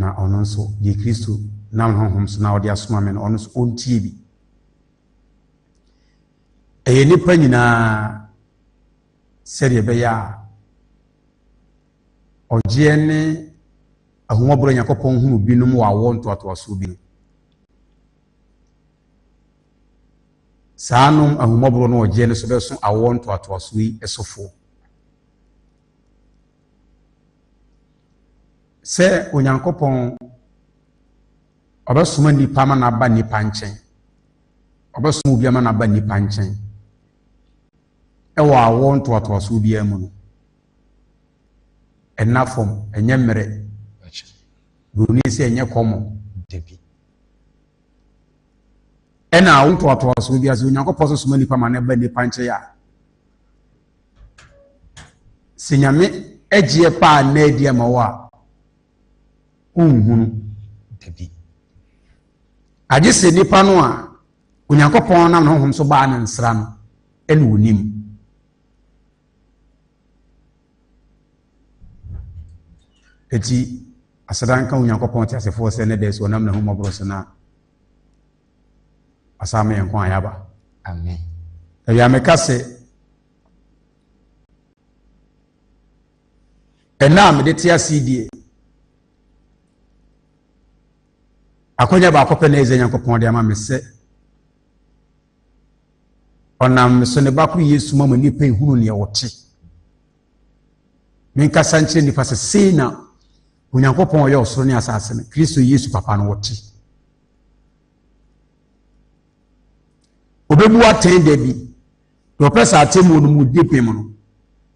Na ɔno nso, deɛ Kristo nam ne honhom so na ɔde asoma me no, ɔno nso ɔntie bi. Ɛyɛ nnipa nyinaa sɛdeɛ ɛbɛyɛ a ɔgyeɛ ne ahummɔborɔ Nyankopɔn hunu binom wɔ awoɔ ntoatoasoɔ bi no. Saa nom ahummɔborɔ no ɔgyeɛ no so bɛso awoɔ ntoatoasoɔ yi sofoɔ. Sɛ Onyankopɔn ɔbɛsoma nnipa ama no aba nnipa nkyɛn, ɔbɛsoma obi ama no aba nnipa nkyɛn ɛwɔ awoɔ ntoatoasoɔ biara mu no, ɛnna fam, ɛnyɛ mmerɛ. Buroni sɛ ɛnyɛ kɔmɔ. Dabi. Ɛna awo ntoatoasoɔ biara sɛ Onyankopɔn so soma nnipa ma no ba nnipa nkyɛn a, Sɛ Nyame agyeɛ paa nna adi ama wo a, wonhunu. Dabi. Agye sɛ nipa no a Onyankopɔn nam ne honhom so baa ne nsra no ɛna onim. Eti aseda nka Onyankopɔn teasefoɔ sɛ ne dɛ so ɔnam n'ahummɔborɔ so na ɔsan ma yɛn nkwa a yɛaba. Amen. Awia meka sɛ ɛna a mede te ase deɛ akwanya baako pɛ na ɛsɛ Nyankopɔn de ama me sɛ ɔnam me so ne ba koro Yesu ma ma nnipa ehunu nea ɔte. Menkasa nkyerɛ nnipa sɛ sei na Onyankopɔn ɔyɛ ɔsoro ne asase no, Kristo Yesu papa no ɔte. Obebu atɛn da bi, deɛ ɔpɛ sɛ atemmuo no mu di pem no,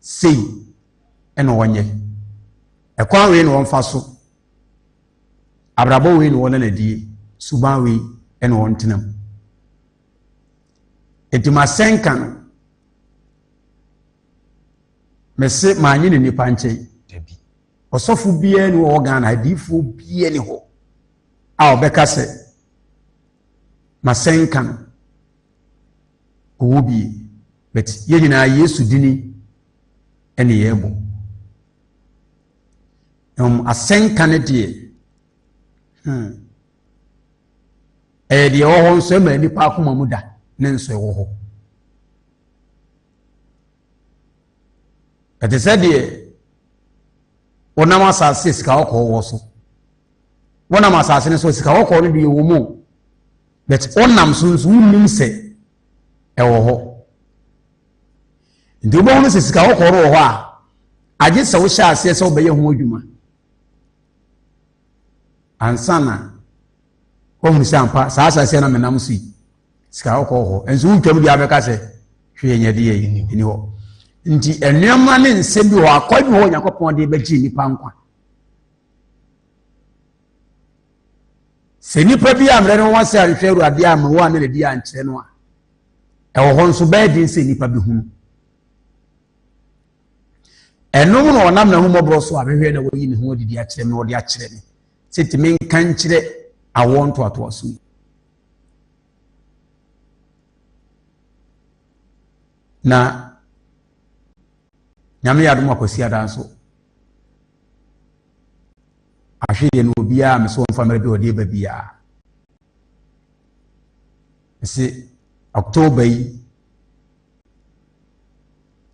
sei ɛna ɔnyɛ. Ɛkwan wei na ɔmfa so, abrabɔ wei na ɔna n'adie, suban wei ɛna ɔntena mu. Enti masɛnka no, mese manye ne nipa nkyɛn. Ɔsɔfo biara ni wɔ Ghana, adiifoɔ biara ni hɔ a ɔbɛka sɛ masɛnka no ɔwɔ bie. But yɛn nyinaa Yesu dini ɛne yɛbɔ. Asɛnka no deɛ, ɛyɛ deɛ ɛwɔ hɔ nso ɛma nnipa akoma mu da ne nso ɛwɔ hɔ. Ɛte sɛ deɛ wɔnam asase sika kɔkɔɔ wɔ so. Wɔnam asase no so sika kɔkɔɔ no deɛ wɔ mu, but wɔnam so nso wonnim sɛ ɛwɔ hɔ. Nti wobɛhunu sɛ sika kɔkɔɔ no wɔ hɔ a, agye sɛ wohyɛ aseɛ sɛ wobɛyɛ ho adwuma ansa na woahunu sɛ ampa saa asase na menam so yi sika kɔkɔɔ hɔ. Nso wotwam deɛ abɛka sɛ hwee nyɛ deɛ yi ɛni hɔ. Nti nneɛma ne nsɛm bi wɔ akwa bi wɔ Onyankopɔn de bɛgye nnipa nkwa. Sɛ nnipa bi ammerɛ no wɔn sɛ anhwɛ Awurade amma wɔn anna n'adi ankyerɛ no a, ɛwɔ hɔ nso bɛyɛ den sɛ nnipa bɛhunu. Ɛnom na ɔnam n'ahummɔborɔ so ahwehwɛ na wayi ne ho adidi akyerɛ me na ɔde akyerɛ me sɛ tumi nka nkyerɛ awoɔ ntoatoaso yi. Na Nyame yɛ adom akwasi ada nso ahwedeɛ no obiara me so ɔmfa mmerɛ bi ɔde ba biara mese October yi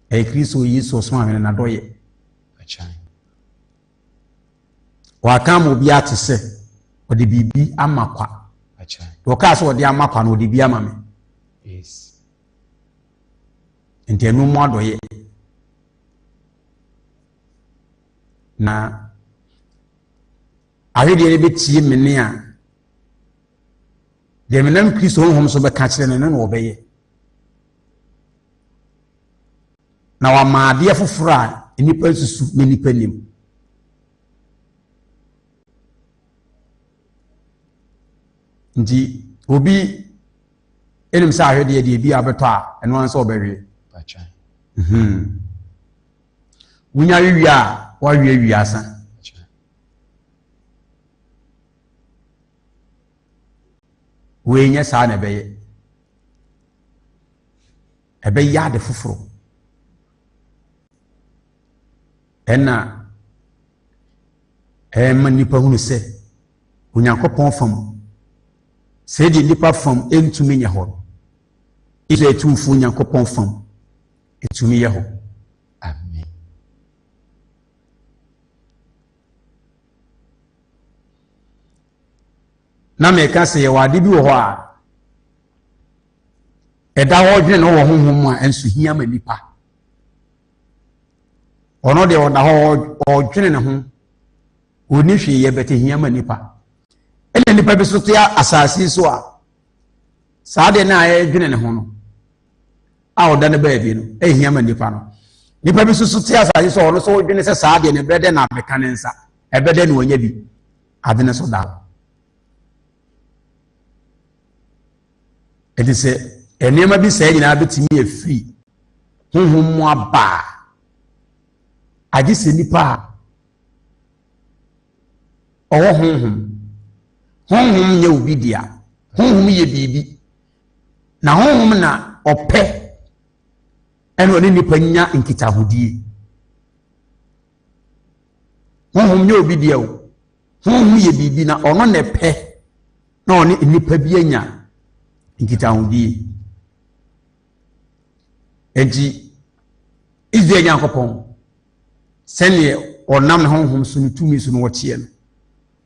ɛyɛ Kristo Yesu ɔsom ahwene n'adɔyɛ Waka ama obiara te sɛ ɔde biribi ama kwa. Deɛ ɔkaa sɛ ɔde ama kwa no, ɔde bi ama me. Nti ɛno mu adɔyɛ. Na awedeɛ no bɛtie me ne a, deɛ menam Kristo honhom so bɛka kyerɛ no, ɛno na ɔbɛyɛ. Na wama adeɛ foforɔ a nnipa nsusu na nnipa nim. Nti obi ɛnim sɛ ahwedeɛ deɛ bi abɛtɔ a ɛno ara sɛ ɔbɛwe. Mhm. Wonya wewie a wawe awie asa. Wei nyɛ saa na ɛbɛyɛ. Ɛbɛyɛ ade foforɔ. Ɛna ɛma nnipa hunu sɛ Onyankopɔn fam, sɛdeɛ nnipa fam ntumi nyɛ hɔ no, Israel Tumfoɔ Nyankopɔn fam ɛtumi yɛ hɔ. Amen. Na meka sɛ yɛwɔ ade bi wɔ hɔ a ɛda hɔ dwene no wɔ honhom mu a ɛnso hia ma nnipa. Ɔno deɛ ɔda hɔ ɔdwene ne ho ɔnni hwee yɛ bɛtɛ hia ma nnipa. Ɛna nnipa bi so te asase so a saa deɛ no a ɛdwene ne ho no a ɔda no baabi no ɛhia ma nnipa no. Nnipa bi nso so te asase so a ɔno nso ɔdwene sɛ saa deɛ no ɛbɛdɛ dɛ na abɛka ne nsa ɛbɛdɛ na ɔnya bi ade no so da hɔ. Ɛti sɛ nneɛma bi saa nyinaa bɛtumi afiri honhom mu aba a, agye sɛ nipa a ɔwɔ honhom. Honhom nyɛ obi dea. Honhom yɛ biribi. Na honhom na ɔpɛ ɛna ɔne nipa nya nkitahodie. Honhom nyɛ obi dea o. Honhom yɛ biribi na ɔno na ɛpɛ na ɔne nnipa bi anya nkitahodie. Enti Israel Nyankopɔn sɛdeɛ ɔnam ne honhom so ne tumi so no ɔteɛ no,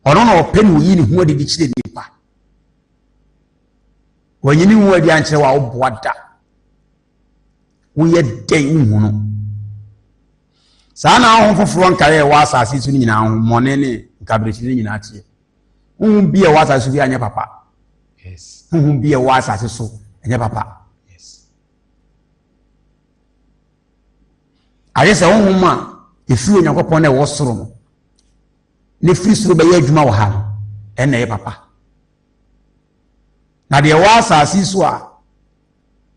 ɔno na ɔpɛ na ɔyi ne ho adi de kyerɛ nnipa. Wɔnyi ne ho adi ankyerɛ wɔ a woboa da. Woyɛ dɛn wohu no. Saa na ahonhom foforɔ nkaeɛ a ɛwɔ asase so no nyinaa ho mmɔne ne nkaberɛkyiri no nyinaa teɛ. Honhom bi a ɛwɔ asase so bi anyɛ papa. Honhom bi a ɛwɔ asase so ɛnyɛ papa. Ayɛ sɛ honhom a ɛfiri Onyankopɔn na ɛwɔ soro no na ɛfiri soro bɛyɛ adwuma wɔ ha no ɛna ɛyɛ papa. Na deɛ ɛwɔ asase so a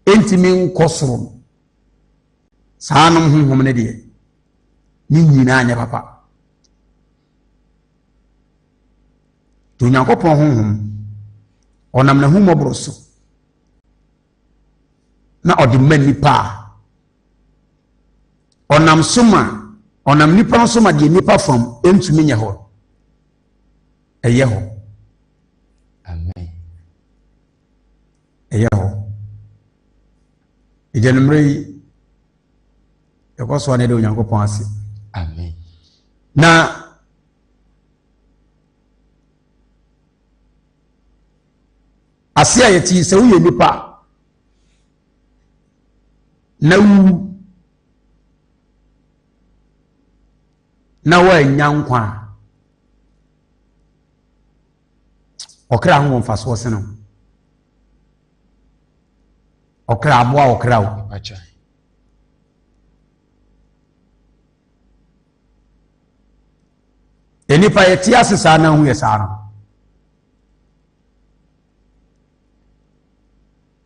ɛntumi nkɔ soro no saa nom honhom no deɛ ne nyinaa nyɛ papa. Nti Onyankopɔn honhom, ɔnam n'ahummɔborɔ so na ɔde ma nnipa a ɔnam so ma ɔnam nnipa so ma deɛ nnipa fam ntumi nyɛ hɔ ɛyɛ hɔ. Amen. Ɛyɛ hɔ. Agyanummerɛ yi yɛkɔ so a na yɛda Onyankopɔn ase. Amen. Na ase a yɛte yi sɛ woyɛ nipa na wu na woannya nkwa a ɔkra ho wɔ mfasoɔ sene wo ɔkra aboa ɔkra o nnipa yɛte ase saa na hu yɛ saa no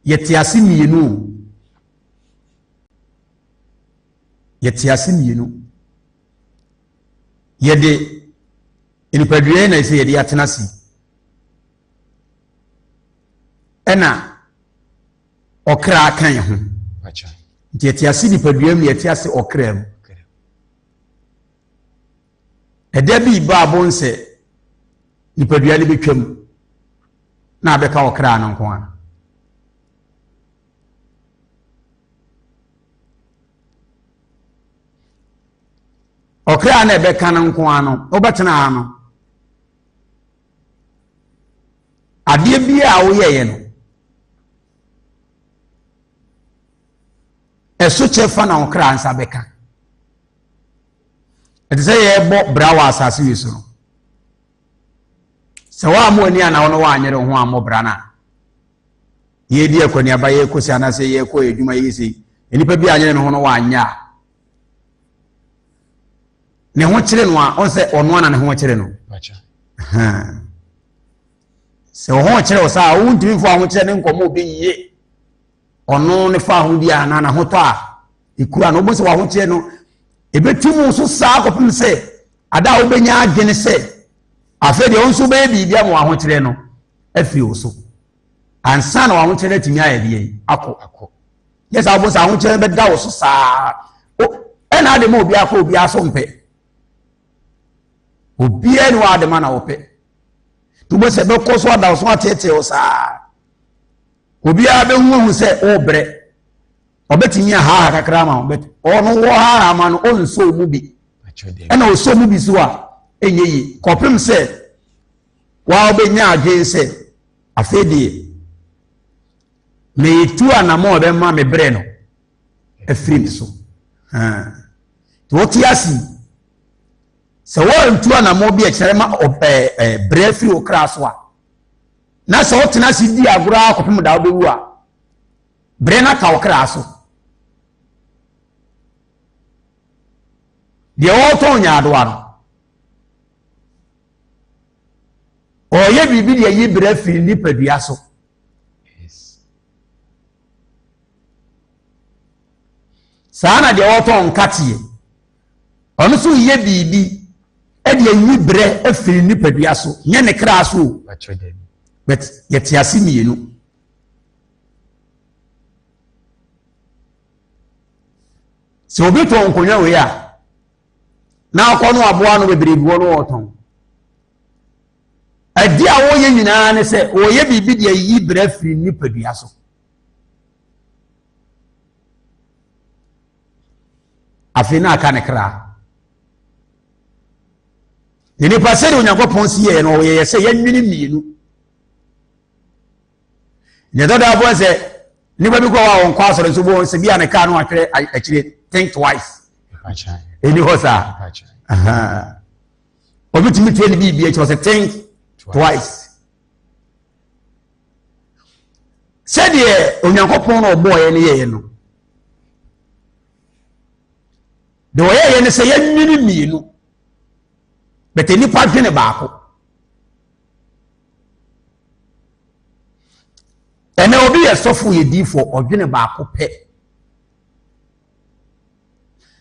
yɛte ase mmienu o yɛte ase mmienu yɛde nipadua yi na ɛsɛ yɛde atena ase ɛna ɔkra ka yɛn ho nti yɛte ase nipadua mu yɛte ase ɔkra mu ɛda bi ba abo nsɛ nipadua no bɛtwam na abɛka ɔkra no nko a ɔkra na ɛbɛka no nko ara no wobɛtena ha no adeɛ bi a woyɛeɛ no ɛso kyɛ fa na wo kra nsa bɛka ɛte sɛ yɛrebɔ bra wɔ asase yi so no sɛ woammɔ ani anaa wo no woanyere wo ho ammɔ bra no a yɛredi akɔneaba yɛrekɔ si anaasɛ yɛrekɔ adwuma yɛ sei nnipa bi anyere ne ho no wanyɛ a ne ho kyere no a ɔn sɛ ɔno ana ne ho kyere no sɛ ɔho kyerɛ wo saa wontumi mfa ahokyerɛ ne nkɔmmɔ obi yie ɔno ne fa ahodi a anaa n'ahotɔ a ekura no wobɛhu sɛ w'ahokyerɛ no ɛbɛti mu so saa kɔpem sɛ ada a wobɛnya adwene sɛ afei deɛ wo nso wobɛyɛ biribi ama w'ahokyerɛ no afiri wo so ansa na w'ahokyerɛ no atumi ayɛ deɛ akɔ akɔ yɛ saa wobɛhu sɛ ahokyerɛ no bɛda wo so saa ɛna ade ma obiara kɔ obiara so mpɛ obiara ni wɔ ade ma na wɔpɛ. Nti wobɛ sɛ bɛkɔ so ada wo so ateetee wo saa. Obiara bɛhu ahu sɛ wobrɛ. Ɔbɛtumi ahaaha kakra ama wo, but ɔno wɔhaaha ama no ɔnsɔ mu bi. Ɛna ɔsɔ mu bi so a ɛnyɛ yie. Kɔpem sɛ waa wobɛnya adwene sɛ afei deɛ meretu anamɔ a ɛbɛma me brɛ no afiri me so. Nti wote ase yi, sɛ woantu anamɔ bi a ɛkyerɛ ma brɛ afiri wo kra so a, na sɛ wotena ase di agorɔ ara kɔpem da wobɛwu a, brɛ no aka wo kra so. Deɛ ɔretɔn nyaadoa no, ɔreyɛ biribi de ayi brɛ afiri nipadua so. Saa na deɛ ɔretɔn nkateɛ, ɔno nso reyɛ biribi de ayi brɛ afiri nipadua so, nyɛ ne kra so o. But yɛte ase mmienu. Sɛ obi tɔn nkonnwa wei a, na akɔ no aboa no bebree bi wɔ no ɔtɔn. Adi a wɔyɛ nyinaa ne sɛ wɔyɛ biribi de ayi brɛ firi nipadua so. Afei na aka ne kra. Ne nipa sɛdeɛ Onyankopɔn si yɛɛ no ɔyɛyɛ sɛ yɛnwene mmienu. Nea ɛtɔ da abɔ sɛ nipa bi kɔ hɔ a wɔnkɔ asɔre nso bɔ sɛ bi a ne kaa no atwerɛ akyire think twice. Ɛni hɔ saa. Obi tumi tue ne biribi akyi ɔsɛ think twice. Sɛdeɛ Onyankopɔn na ɔbɔɔyɛ no yɛyɛ no, deɛ ɔyɛyɛ no sɛ yɛnwene mmienu, bɛtɛ nipa dwene baako. Ɛnɛ obi yɛ sɔfo yɛ diifoɔ ɔdwene baako pɛ.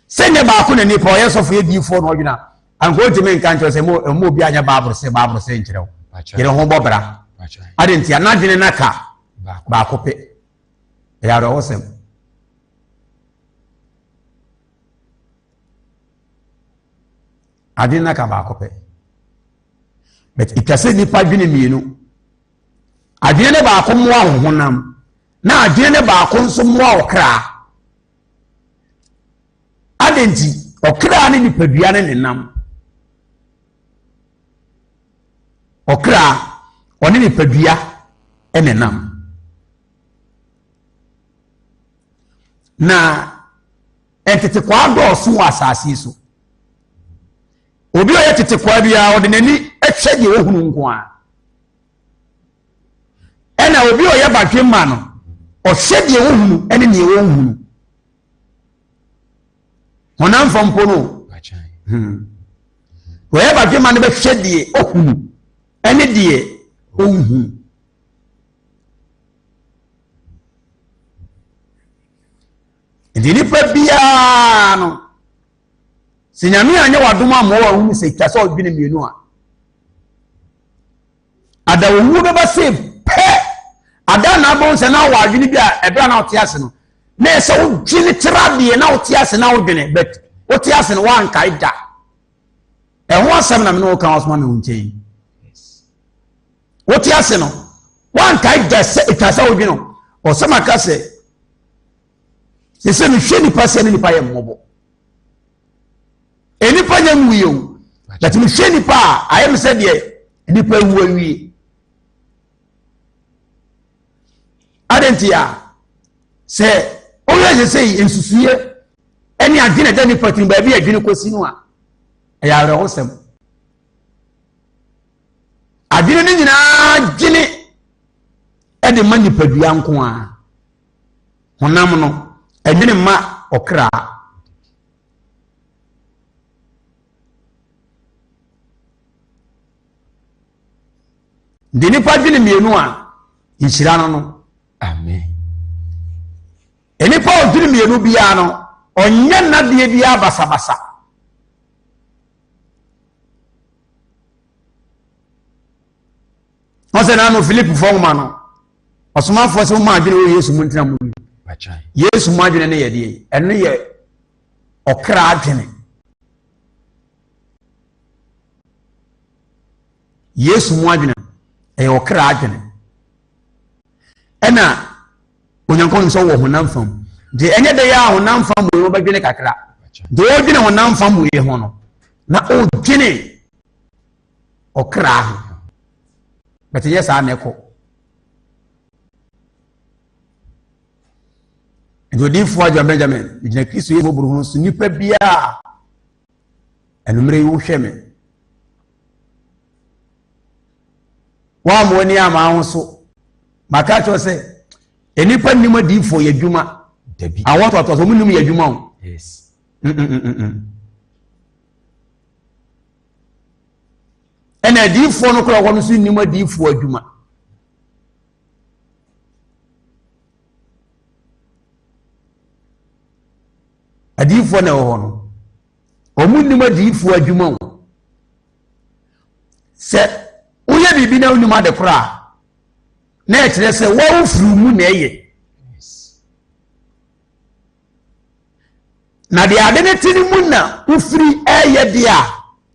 Sɛ nyɛ baako na nipa ɔyɛ sɔfo yɛ diifoɔ na ɔdwene a, anka ɔntumi nka nkyerɛ sɛ mo obi anyɛ baabolo sɛ baabolo sɛ nkyerɛ wo. Yɛrɛ ho bɔ bra. Ade nti anadwene no aka baako pɛ. Ɛyɛ awerɛhosɛm. Adwene no aka baako pɛ. But ɛtwa sɛ nipa dwene mmienu. Adwene no baako mmoa wo honam na adwene no baako nso mmoa wo kra. Adɛn nti? Ɔkra ne nipadua ne ne nam. Ɔkra, ɔne nipadua ne nam. Na ntetekwaa dɔɔso wɔ asase yi so. Obi a ɔyɛ tetekwaa biara ɔde n'ani hwɛ deɛ ɔhunu nko ara. Ɛna obi a ɔyɛ badwemma no, ɔhwɛ deɛ ɔhunu ne deɛ ɔnhunu. Honam fam mpo no, ɔyɛ badwemma no bɛhwɛ deɛ ɔhunu ne deɛ ɔnhunu. Nti nipa biara no, sɛ Nyame anyɛ w'adom ammɔ wo a wohu sɛ twa sɛ ɔdwene mmienu a, ada owuo bɛba sɛ pɛ ada na abɔn sɛ na wɔ adwene bi a ɛberɛ a na wote ase no na ɛsɛ wodwene tra deɛ na wote ase na wodwene but wote ase no woankae da. Ɛho asɛm na mene wo ka wasoma me wo nkyɛn. Wote ase no woankae da sɛ ɛtwa sɛ wodwene ɔsɛm aka sɛ sɛ sɛ mehwɛ nipa sɛ ne nipa yɛ mmɔbɔ. Nnipa nyɛ nwuiɛ o, but mehwɛ nipa a ayɛ me sɛ deɛ nipa awu awie. Adɛn nti a sɛ woyɛ sɛ sɛ nsusuiɛ ɛne adwene ɛda nipa tirim baabi a adwene kɔsi no a ɛyɛ awerɛhosɛm. Adwene no nyinaa dwene ɛde ma nipadua nko ara. Honam no ɛdwene ma ɔkra. Nti nipa dwene mmienu a nhyira no no. Amen. Nipa a ɔdwene mmienu biara no ɔnyɛ nnadeɛ biara basabasa. Wɔn sɛ n'ano Philip fɔ nwoma no ɔsomafoɔ sɛ wɔn adwene wɔ Yesu mu ntena mu. Yesu mu adwene no yɛ deɛ ɛno yɛ ɔkra adwene. Yesu mu adwene. Ɛyɛ ɔkra adwene. Ɛna Onyankopɔn sɛ wɔ honam fam. Nti ɛnyɛ dɛ yɛ a honam fam wei wɔbɛdwene kakra. Nti ɔdwene honam fam wei ho no, na ɔdwene ɔkra ho. Bɛte yɛ saa na ɛkɔ. Nti odiyifoɔ Adwa Benjamin, gyina Kristo Yesu mmɔborɔhunu so nipa biara anumere yi wohwɛ me. Woamma w'ani amma ho so. Maka akyerɛ sɛ nnipa nnim adiyifoɔ yɛ adwuma. Dabi. Awɔ toatoa so wɔn nnim yɛ adwuma o. Yes. Ɛna adiyifoɔ no koraa wɔn nso nnim adiyifoɔ adwuma. Adiyifoɔ na ɛwɔ hɔ no. Wɔn nnim adiyifoɔ adwuma o. Sɛ woyɛ biribi na wonim ade koraa na ɛkyerɛ sɛ wɔwo firi mu na ɛyɛ. Na deɛ ade no te no mu na wofiri ɛyɛ deɛ a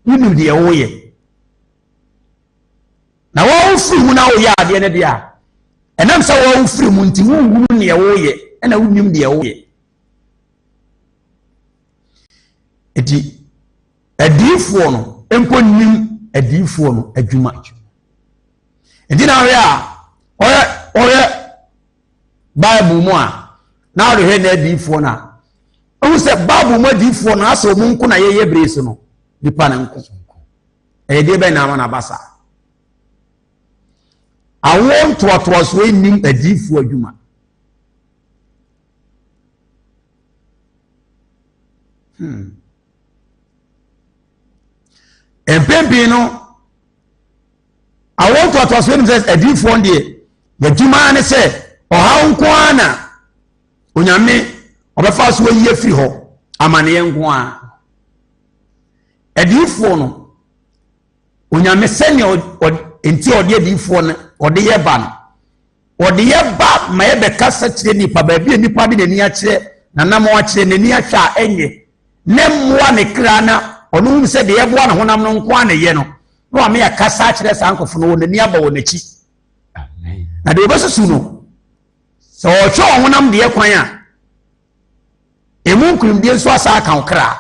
wonim deɛ woyɛ. Na wɔwo firi mu na woyɛ adeɛ no deɛ a ɛnam sɛ wɔwo firi mu nti wonhunu deɛ woyɛ ɛna wonim deɛ woyɛ. Eti adiyifoɔ no mpo nim adiyifoɔ no adwuma. Nti na ɔhwɛ a ɔhwɛ ɔhwɛ Bible mu a na ɔde hwɛ n'adiyifoɔ no a ɔhu sɛ Bible mu adiyifoɔ no asɛ wɔn nko na yɛyɛ bere so no nipa no nko. Ɛyɛ deɛ bɛn na ama no aba saa. Awoɔ ntoatoasoɔ nnim adiyifoɔ adwuma. Hmm. Mpɛn pii no, awoɔ ntoatoasoɔ nim sɛ adiyifoɔ deɛ yɛadwuma ne sɛ ɔhaw nko ara na onyame ɔbɛfa so ayi afiri hɔ amaneɛ nko ara adiyifoɔ no onyame sɛnea nti ɔde adiyifoɔ no ɔde yɛ ba no Wɔde yɛ ba ma yɛbɛkasa kyerɛ nnipa baabi a nnipa de n'ani akyerɛ, n'anammɔn akyerɛ, n'ani ahwɛ a ɛnyɛ, na mmoa ne kra na ɔno hunu sɛ deɛ ɛboa ne honam no nko ara na ɛyɛ no, na wama yɛakasa akyerɛ saa nkurɔfo no wɔ n'ani aba wɔn akyi. Na deɛ wɔbɛsusu no, sɛ ɔhwɛ wɔn honam deɛ kwan a, emu nkunimdie nso asa aka wo kra.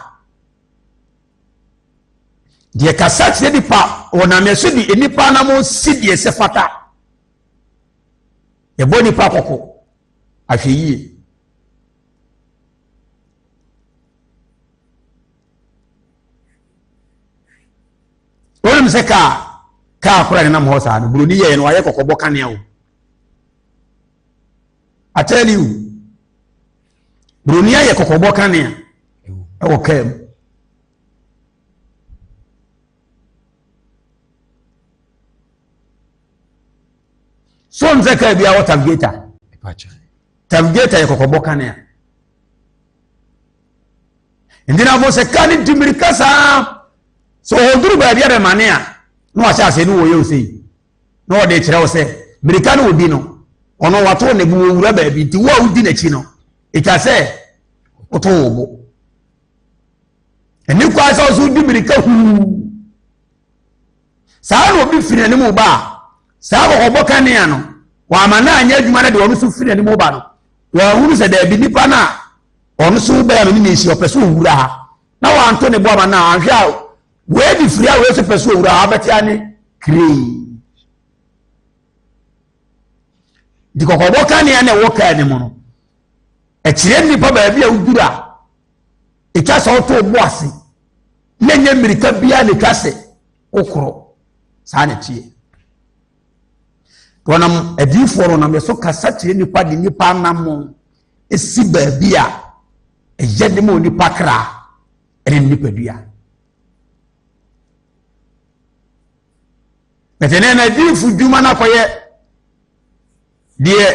Deɛ kasa kyerɛ nipa wɔ nameɛ so de nnipa anammɔn si deɛ sɛ fata. Yɛbɔ nipa kɔkɔ ahwɛ yie. Wonim sɛ kaa kaa kora ne nam hɔ saa no buroni yɛɛ no wayɛ kɔkɔbɔ kanea o. I tell you buroni ayɛ kɔkɔbɔ kanea ɛwɔ kaa mu. So n sɛ kaa biara wɔ tavigator? Tavigator yɛ kɔkɔbɔ kanea. Nti na afɔ sɛ kaa no di mmirika saa sɛ ɔduru baabi a bɛmane a na wahyɛ aseɛ ne wɔyɛ osei na ɔde kyerɛ wo sɛ mmirika no ɔdi no ɔno wato ne bo wɔwura baabi nti wo a wodi n'akyi no ɛtwa sɛ woto wo bo ɛne kwan sɛ ɔso wodi mmirika huu Saa na obi firi n'anim ba a, saa kɔkɔbɔ kanea no, wɔama no anyɛ adwuma no deɛ ɔno nso firi n'anim ba no, wɔahunu sɛ daabi nipa no a ɔno nso bɛyɛ no ne ne nsi ɔpɛ sɛ ɔwura ha na wɔanto ne bo ama no a anhwɛ a wei de firi a wei nso pɛ sɛ ɔwura ha bɛte ane kiree nti kɔkɔbɔ kanea na ɛwɔ kaa no mu no ɛkyerɛ nnipa baabi a woduru a ɛtwa sɛ woto bo ase na ɛnyɛ mmirika biara na ɛtwa sɛ wokorɔ saa na ɛteɛ wɔnam adiyifoɔ no nam yɛ so kasa kyerɛ nnipa de nnipa anammɔn si baabi a ɛyɛ de ma onipa kra ɛne nipadua bɛtɛ nɛ na adiyifo dwuma no akɔyɛ deɛ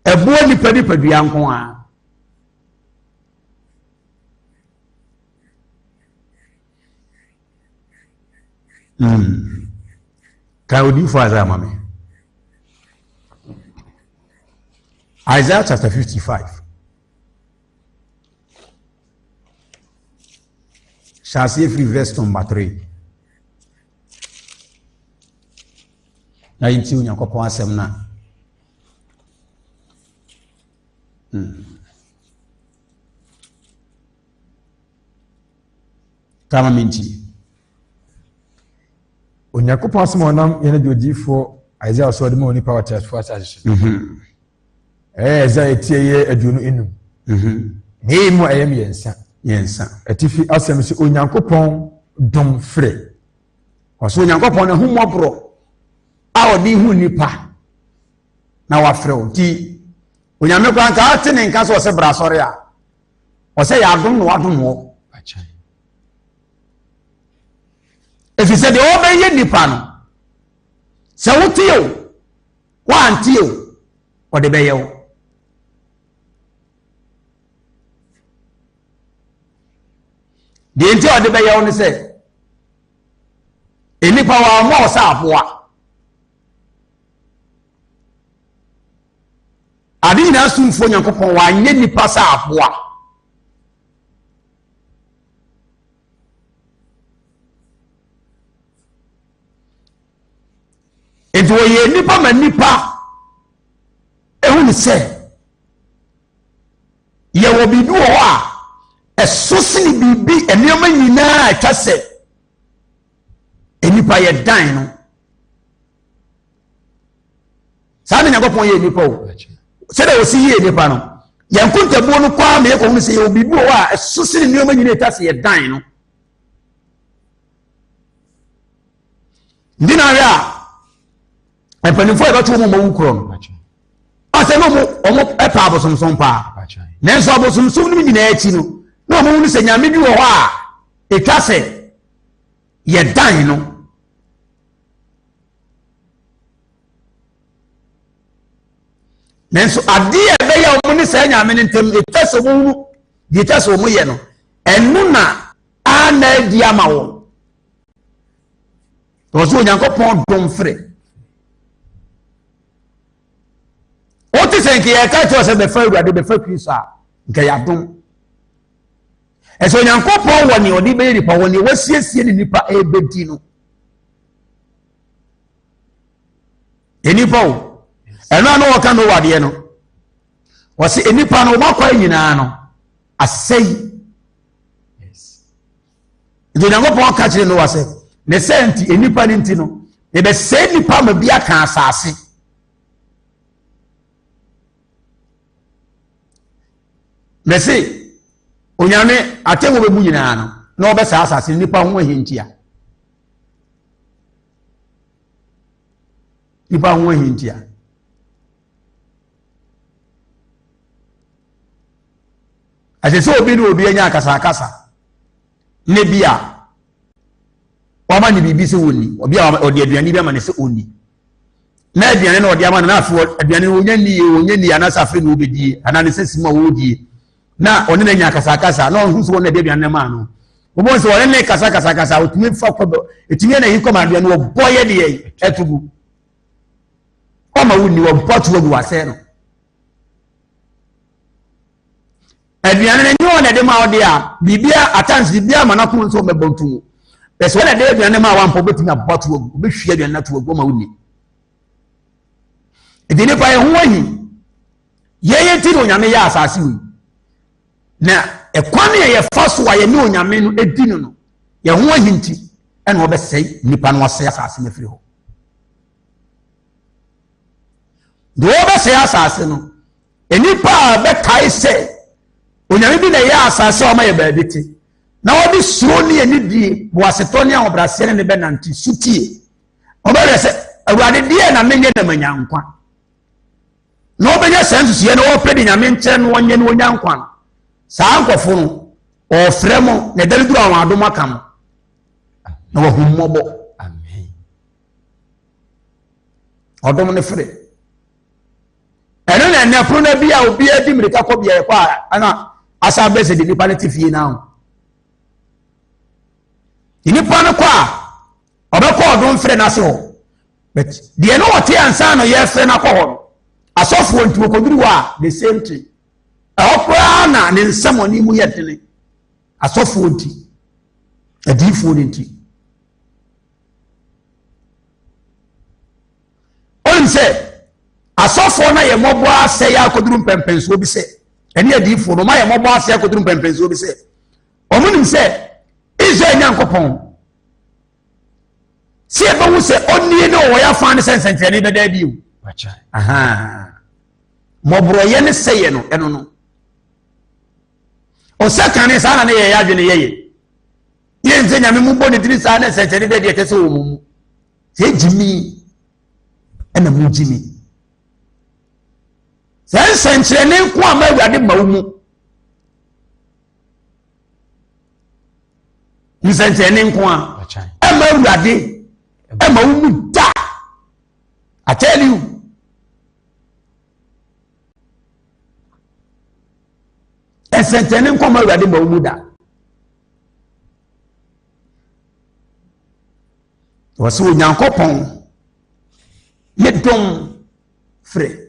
ɛboa nipa nipadua nko ara Mm. Ka odiyifo Isaiah ma me. Isaiah chapter 55. Hyɛ aseɛ firi verse number 3. Na yɛntie Onyankopɔn asɛm no a. Kama mentie. Onyankopɔn asɛm a ɔnam yɛn agya odiyifoɔ Isaiah so ɔde ma onipa wɔ teasefoɔ asase so. Ɛyɛ Isaiah ti ɛyɛ 25. Na eyi mu ɛyɛ 3. 3. Atifi asɛm sɛ Onyankopɔn dom frɛ. Ɔsɛ Onyankopɔn n'ahummɔborɔ a ɔde hu nipa na wafrɛ wo nti Onyame koraa nka ate ne nka sɛ ɔsɛ bra asɔre a ɔsɛ yɛ adom na wadom wɔ. Ɛfiri sɛ deɛ ɔbɛyɛ nipa no sɛ wote o woante o ɔde bɛyɛ wo. Deɛ nti a ɔde bɛyɛ wo ne sɛ nnipa wɔammɔ wo sɛ aboa. Ade nyinaa somfoɔ Nyankopɔn wanyɛ nnipa sɛ aboa. Nti wɔyɛ nnipa ma nnipa ehu ne sɛ yɛwɔ biribi wɔ hɔ a ɛso sene biribi nneɛma nyinaa atwa sɛ nnipa yɛ dan no. Saa na Nyankopɔn yɛ nnipa o. Sɛdeɛ wɔsi yie nnipa no, yɛn nkontabuo no kɔ ara ma yɛkɔhunu sɛ yɛwɔ biribi wɔ hɔ a ɛso sene nneɛma nyinaa atwa sɛ yɛ dan no. Nti na ahwɛ a mpanimfoɔ a yɛbɛto wɔn ma wu korɔ no asɛ na wɔn wɔn pɛ abosomsom paa nanso abosomsom no nyinaa akyi no na wɔn hunu sɛ nyame bi wɔ hɔ a ɛtwa sɛ yɛdan no. Nanso adeɛ a ɛbɛyɛ wɔn ne saa nyame no ntam ɛtwa sɛ wɔn hunu deɛ ɛtwa sɛ wɔn yɛ no ɛno na ana adi ama wɔn. Wɔ so Onyankopɔn dom frɛ. Wote sɛ nka yɛka kyerɛ sɛ bɛfa Awurade bɛfa Kristo a nka yɛadom. Ɛsɛ Onyankopɔn wɔ nea ɔde bɛyɛ nipa wɔ nea wasiesie ne nipa ɛbɛdi no. Nnipa o, ɛno a na wɔka Noa deɛ no, wɔsi nnipa no wɔn akwan nyinaa no asɛe. Nti Onyankopɔn ka kyerɛ Noa sɛ, ne sɛ nti nnipa no nti no, yɛbɛsɛe nnipa ma bi aka asase. Mɛse, Onyame atemmu bɛbu nyinaa no, na ɔbɛsɛe asase nnipa ho ahintia. Nnipa ho ahintia. Ɛsɛ sɛ obi ne obi anya akasakasa ne bi a wama ne biribi sɛ wɔnni, obi a ɔde aduane bi ama ne sɛ ɔnni, na aduane na ɔde ama no na afei aduane no wɔnya nni yie, wɔnya nni anaasɛ afei na wɔbɛdie anaa ne sɛ si mu a wɔredie na ɔne no anya akasakasa na ɔho sɛ wɔn na ɛde aduane no maa no, wɔbɛhu sɛ ɔne ne kasakasakasa ɔtumi fa kɔ ɛtumi yɛ na yi kɔma aduane wɔbɔ yɛ deɛ ɛto gu ɔma wonni wɔbɔ to agu wasɛe no. Aduane no nyɛ wɔn na ɛde ma wo deɛ a, biribia at times biribia ama n'akoma nso ɔmɛbɔ nto mu. Bɛsɛ wɔn na ɛde aduane ma wa mpo wobɛtumi abɔ ato agu, wobɛhwie aduane no ato agu ama wonni. Nti nipa yɛn ho ahi. Yɛyɛ nti na Onyame yɛ asase wei. Na ɛkwan a yɛfa so a yɛne Onyame no di no no, yɛn ho ahi nti ɛna ɔbɛsɛe nipa no asɛe asase no afiri hɔ. Deɛ ɔbɛsɛe asase no, Nnipa a bɛkae sɛ onyame bi na ɛyɛ asase a ɔma yɛ baabi te, na wɔde suro ne anidie, boasetɔ ne ahobrɛaseɛ ne ne bɛnante, sotie. Wɔbɛhwɛ sɛ, Awurade deɛ na menyɛ na manya nkwa. Na wɔbɛnya saa nsusuiɛ na wɔpɛ de nyame nkyɛn na wɔnyɛ na wɔnya nkwa no. Saa nkurɔfo no, wɔfrɛ mo na ɛda no duru a wɔn adom aka mo na wɔahu mmɔbɔ. Ɔdom no frɛ. Ɛno na ɛnɛ pono no bi a obiara di mmirika kɔ beaeɛ kɔ a ɛna asa abɛ sɛ de nipa no te fie no ho. Nipa no kɔ a ɔbɛkɔ ɔdom frɛ no ase hɔ. But deɛ no ɔte ansa no yɛfrɛ no akɔ hɔ no asɔfoɔ nti wɔkɔduru hɔ a the same thing. Ɛhɔ koraa na ne nsɛmɔne mu yɛ dene asɔfoɔ nti adiyifoɔ no nti. Wonim sɛ asɔfoɔ no ayɛ mmɔbɔ asɛe akɔduru mpɛmpɛnsoɔ bi sɛ ɛne adiyifoɔ no ɔmayɛ mmɔbɔ asɛe akɔduru mpɛmpɛnsoɔ bi sɛ wɔn nim sɛ Israel Nyankopɔn sɛ yɛbɛhu sɛ ɔnie ne ɔwɔ yɛ afa ne sɛ nsɛnkyerɛnne bɛda adi o. Mmɔborɔyɛ ne sɛyɛ no ɛno no ɔsɛ kane saa na ne yɛyɛ adwene yɛyɛ yɛn sɛ nyame mu bɔ ne tiri saa ne nsɛnkyerɛnne bɛdi ɛkyɛ sɛ wɔ mu mu sɛ gyimi ɛna mu gyimi sɛ nsɛnkyerɛnne nko a ma awurade ma wo mu nsɛnkyerɛnne nko a ɛma awurade ɛma wo mu da I tell you nsɛnkyerɛnne nko ma awurade ma wo mu da Wɔsɛ Onyankopɔn ne dɔm frɛ.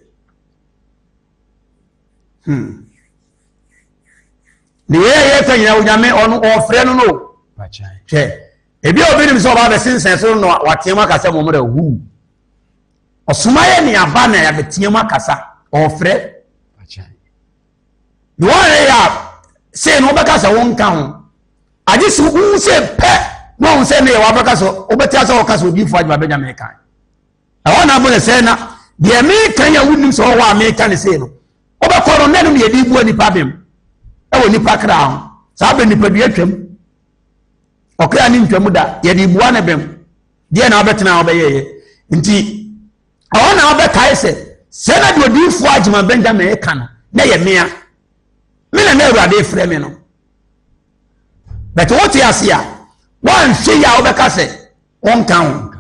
Ne yɛ yɛ ka nyina Onyame ɔno ɔfrɛ no no. Hwɛ, ebi a obi nim sɛ ɔba abɛsensɛn so no wateɛ mu akasa mu mmerɛ huu. Ɔsoma yɛ ne aba na yɛabɛteɛ mu akasa ɔfrɛ. Na wɔyɛ yɛ a sei no wobɛka sɛ wonka ho. Agye sɛ wohu sɛ pɛ na wɔn sɛ ne yɛ wabɛka sɛ wobɛte asɛ wɔka sɛ odiyifoɔ adwuma bɛnya meka. Ɛhɔ na abɔ ne sɛ na deɛ meka yi a wonim sɛ ɔwɔ a meka ne sei no wobɛkɔ no na ɛno ne yɛde bua nipa bem ɛwɔ nipa kra ho. Saa bɛ nipadua twam ɔkra ne ntwam da yɛde bua ne bem deɛ na wobɛtena a wobɛyɛyɛ nti ɛhɔ na wobɛkae sɛ sɛ na deɛ odiyifoɔ adwuma Benjamin ka no na yɛ mea me na na awurade frɛ me no bɛtɛ wote ase a woanhwɛ yi a wobɛka sɛ wonka ho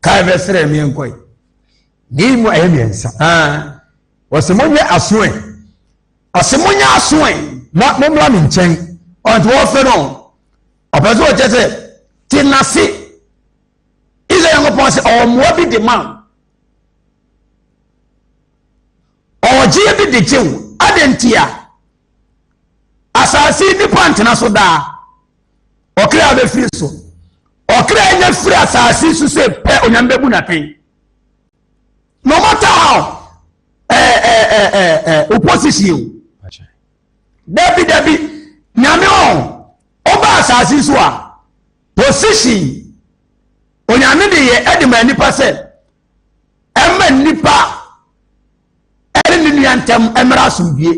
kae bɛsrɛ meɛnkɔe Ne mu ɛyɛ mmiɛnsa. Wɔsɛ monyɛ aso ɛ. Ɔsɛ monyɛ aso ɛ. Na mommra me nkyɛn. Ɔnti wɔfrɛ no ɔpɛ sɛ ɔkyɛ sɛ te n'ase. Israel Nyankopɔn sɛ ɔwɔ mmoa bi de ma wo. Ɔwɔ gyeɛ bi de gye wo. Adɛn ntia? Asase nipa ntena so daa. Ɔkra bɛfiri so. Ɔkra nya firi asase so sɛ pɛ onyame bɛbu n'atɛn. No matter how ɛɛ ɛɛ opposition o. Dabi dabi nyame ɔ ɔba asase so a position onyame de yɛ ɛde ma nipa sɛ ɛma nipa ɛne ne nua ntɛm ɛmɛra asomdue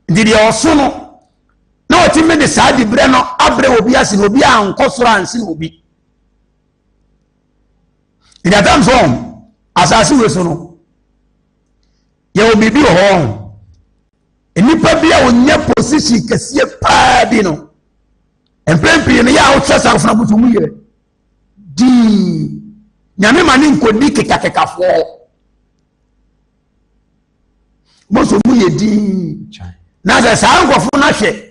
nti deɛ ɔso no na ɔtumi de saa dibrɛ no abrɛ obi ase na obi ankɔ soro ansi na obi nti atam so asase wei so no yɛwɔ biribi wɔ hɔ nnipa bi a wɔnya position kɛseɛ paa bi no mpɛn pii no yɛ a wokyerɛ saa afona butu mu yɛ dii nyame ma ne nkɔdi kekakekafoɔ bɔsɔ mu yɛ dii na sɛ saa nkurɔfo no ahwɛ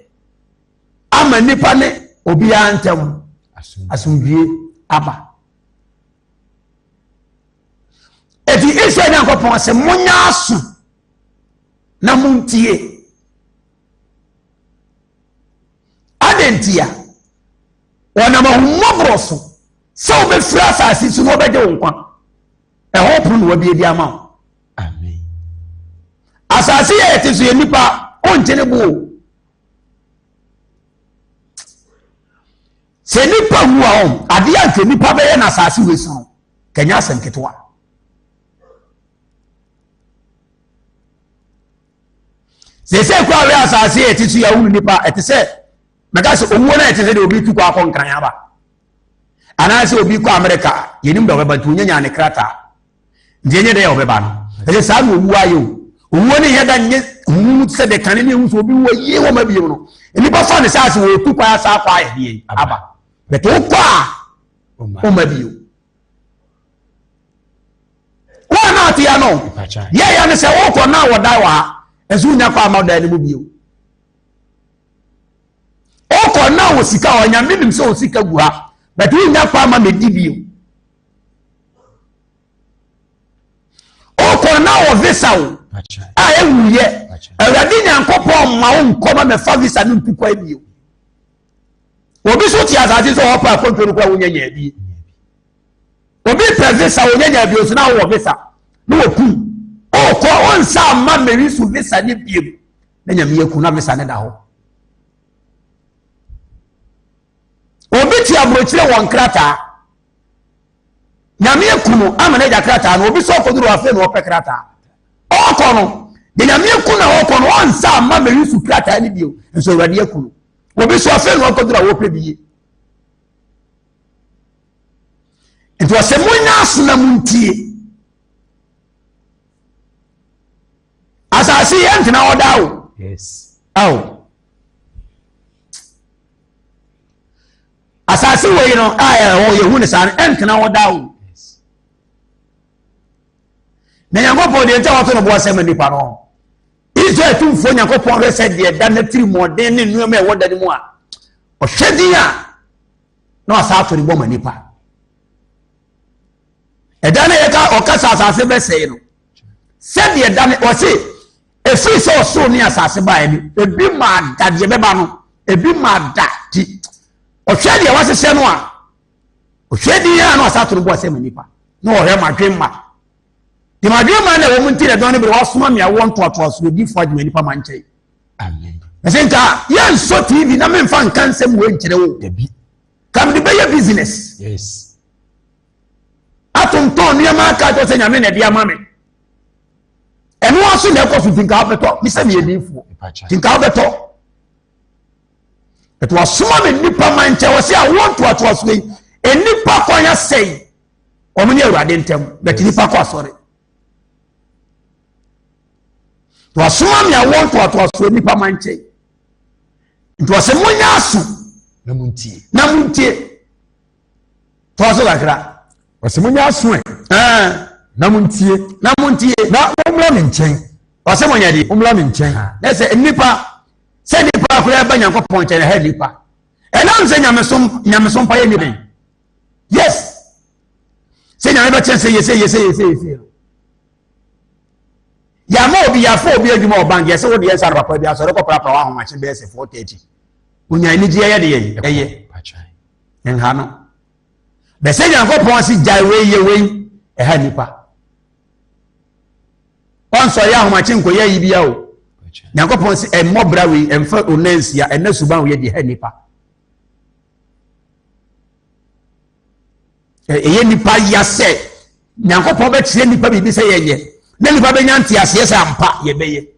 ama nnipa ne obiara ntam asomdwie aba Eti Israel Nyankopɔn sɛ monyɛ aso na montie. Adɛn ntia? Wɔnam ahummɔborɔ so sɛ wobɛfiri asase so na wɔbɛgye wo nkwa. Ɛhɔ pono na wabie de ama wo. Asase yɛ yɛte so yɛ nnipa wonkyene ne bo. Sɛ nnipa wu a wɔn adeɛ a nka nnipa bɛyɛ na asase wei so no kɛnyɛ asɛm ketewa. Sɛsɛ kura wei asase yɛ ɛte so yɛ ahunu nipa ɛte sɛ mɛka sɛ owuo no ɛte sɛ deɛ obi tu kɔ akɔ nkran aba anaasɛ obi kɔ Amerika yɛnim deɛ ɔbɛba nti onya nya ne krataa nti ɛnyɛ dɛ ɔbɛba no ɛsɛ saa na owuo ayɛ o owuo no yɛ da nyɛ huhu sɛ deɛ kane ne ehu sɛ obi wɔ yie wɔ ma biem no nnipa fa ne sɛ ase wɔtu kwan asa akɔ ayɛ deɛ aba bɛtɛ wokɔ a ɔma bio wɔn a ate ya no yɛ ya no sɛ wokɔ na wɔda wɔ ha ɛso wonya kɔ ama dan no mu bio wokɔ na wɔ sika hɔ nyame nim sɛ wɔ sika gu ha bɛtɛ wonya kɔ ama mɛdi bio wokɔ na wɔ visa o a ɛwuyɛ awurade nyankopɔn ma wo nkɔ ma mɛfa visa no ntu kwan bio. Obi so te asase sɛ ɔpɛ akwantuo no kora wonya nya bi. Obi pɛ visa wonya nya bi nso na wowɔ visa na wɔkum. Ɔkɔ ɔnsa ama mmeri so visa ne biem na nyame aku na visa ne da hɔ. Obi te aburokyire wɔ nkrataa. Nyame aku no ama no agya krataa no obi sɛ ɔkɔduru afei na ɔpɛ krataa. Ɔkɔ no de nyame aku na ɔkɔ no ɔnsa ama mmeri so krataa ne bio nso awurade aku no. Obi so afei na ɔkɔduru a wɔpɛ bi yie. Nti ɔsɛ monya aso na montie. Asase yɛ ntena hɔ daa o. Yes. Ao. Asase wei no a ɛwɔ yɛhu ne saa no ɛntena hɔ daa o. Na Nyankopɔn deɛ nti a wɔto no boɔ sɛ ma nipa no. Israel tumfoɔ Nyankopɔn hwɛ sɛ deɛ da n'atirimɔden ne nneɛma a ɛwɔ da no mu a ɔhwɛ din a na wasa ato ne bɔ ma nipa. Ɛda no yɛka ɔkasa asase bɛsɛe no sɛdeɛ da no ɔse ɛfiri sɛ ɔsoro ne asase baeɛ no ebi maa da deɛ bɛba no ebi maa da ti ɔhwɛ deɛ wahyehyɛ no a ɔhwɛ din a na wasa ato ne bɔ sɛ ma nipa na ɔhwɛ ma dwen ma Deɛ madwene ma na ɛwɔ mu nti na dɔn no bere wasoma me awoɔ ntoatoasoɔ difoɔ adwuma nipa ma nkyɛn. Ɛsɛ nka yɛnsɔ TV na memfa nka nsɛm wei nkyerɛ wo. Dabi. Ka mede bɛyɛ business. Yes. Atontɔn nneɛma aka kyerɛ sɛ nyame na ɛde ama me. Ɛno aso na ɛkɔ so nti nka wobɛtɔ. Me sɛ meyɛ difoɔ. Nti nka wobɛtɔ. Ɛto wasoma me nnipa ma nkyɛn wɔ sɛ awoɔ ntoatoasoɔ yi nnipa kwan asɛe. Wɔn ne Awurade ntam, bɛte nipa kɔ asɔre. Wasoma me awoɔ ntoatoasoɔ nipa ma nkyɛn. Nti wɔsɛ monyɛ aso na montie. Na montie. Toa so kakra. Wɔsɛ monyɛ aso ɛ. Na montie. Na montie. Na mommra me nkyɛn. Wɔsɛ monyɛ deɛ. Mommra me nkyɛn. Na sɛ nipa sɛ nipa koraa ba Nyankopɔn nkyɛn ɛha nipa. Ɛnam sɛ nyamesom nyamesom pa yɛ nipa. Yes. Sɛ nyame bɛkyɛ sɛ yɛsɛ yɛsɛ yɛsɛ yɛsɛ no. Yàmà obi yàfa obi adwuma wɔ bank yɛsɛ wode yɛn nsa no papa bi asɔre kɔ prapra wɔ ahomakye bɛyɛ sɛ 4:30. Onya anigye ɛyɛ de yɛ ɛyɛ. Nha no. Bɛsɛ Nyankopɔn se gyae wei yɛ wei ɛha nipa. Ɔnsɔre ahomakye nkɔyɛ ayi bia o. Nyankopɔn se ɛmmɔ bra wei ɛmfa onansia ɛnɛ suban wei de ha nipa. Ɛyɛ nipa ya sɛ Nyankopɔn bɛkyerɛ nipa biribi sɛ yɛnyɛ na nipa bɛnya nteaseɛ sɛ ampa yɛbɛyɛ.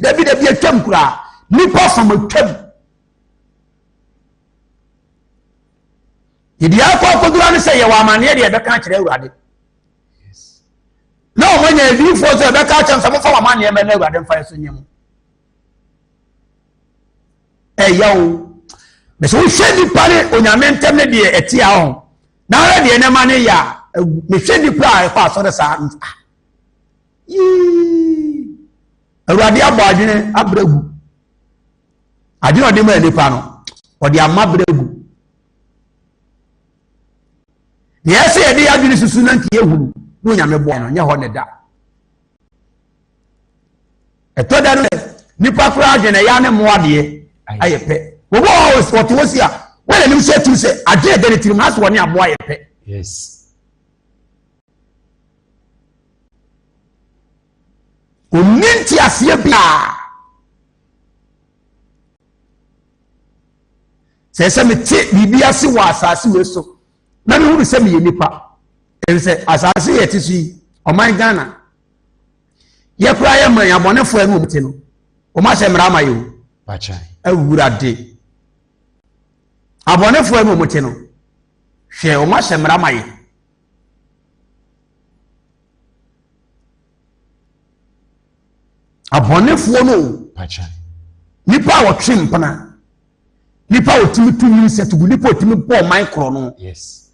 Dabi dabi atwam koraa nipa fam atwam. Yɛde akɔ akɔdura no sɛ yɛwɔ amanneɛ deɛ yɛbɛka akyerɛ Awurade. Na wɔn anya adiyifoɔ sɛ yɛbɛka akyerɛ sɛ mofa wɔn amanneɛ mɛ na Awurade mfa yɛ so nyɛ mu. Ɛyɛ o. Bɛsɛ wohwɛ nipa ne onyame ntɛm ne deɛ ɛte a ɔho. Na ahwɛ deɛ nneɛma ne yɛ a mehwɛ nipa a ɛkɔ asɔre saa ah. Yii. Awurade abɔ adwene abrɛ gu. Adwene ɔde ma nipa no, ɔde ama brɛ gu. Nea ɛsɛ yɛde yɛ adwene susu na nka yɛhunu na onyame boa no nyɛ hɔ ne da. Ɛtɔ da no nipa koraa adwene ɛyɛ ne mmoa deɛ ayɛ pɛ. Wɔbɔ hɔ wɔte hɔ si a wɔyɛ anim sɛ atum sɛ adwene ɛda ne tirim asɛ wɔne aboa yɛ pɛ. Yes. Onni nteaseɛ biara. Sɛ sɛ mete biribi ase wɔ asase wei so na mehunu sɛ meyɛ nipa ɛfiri sɛ asase yɛ te so yi ɔman Ghana yɛkora yɛ mmerɛ abɔnefoɔ ɛne wɔn te no wɔn ahyɛ mmara ama yɛ o awurade abɔnefoɔ ɛne wɔn te no hwɛ wɔn ahyɛ mmara ama yɛ. Abɔnefoɔ no o. Nipa a wɔtwe mpena, nipa a wɔtumi tu nyinsɛ tugu, nipa a wɔtumi bɔ ɔman korɔ no.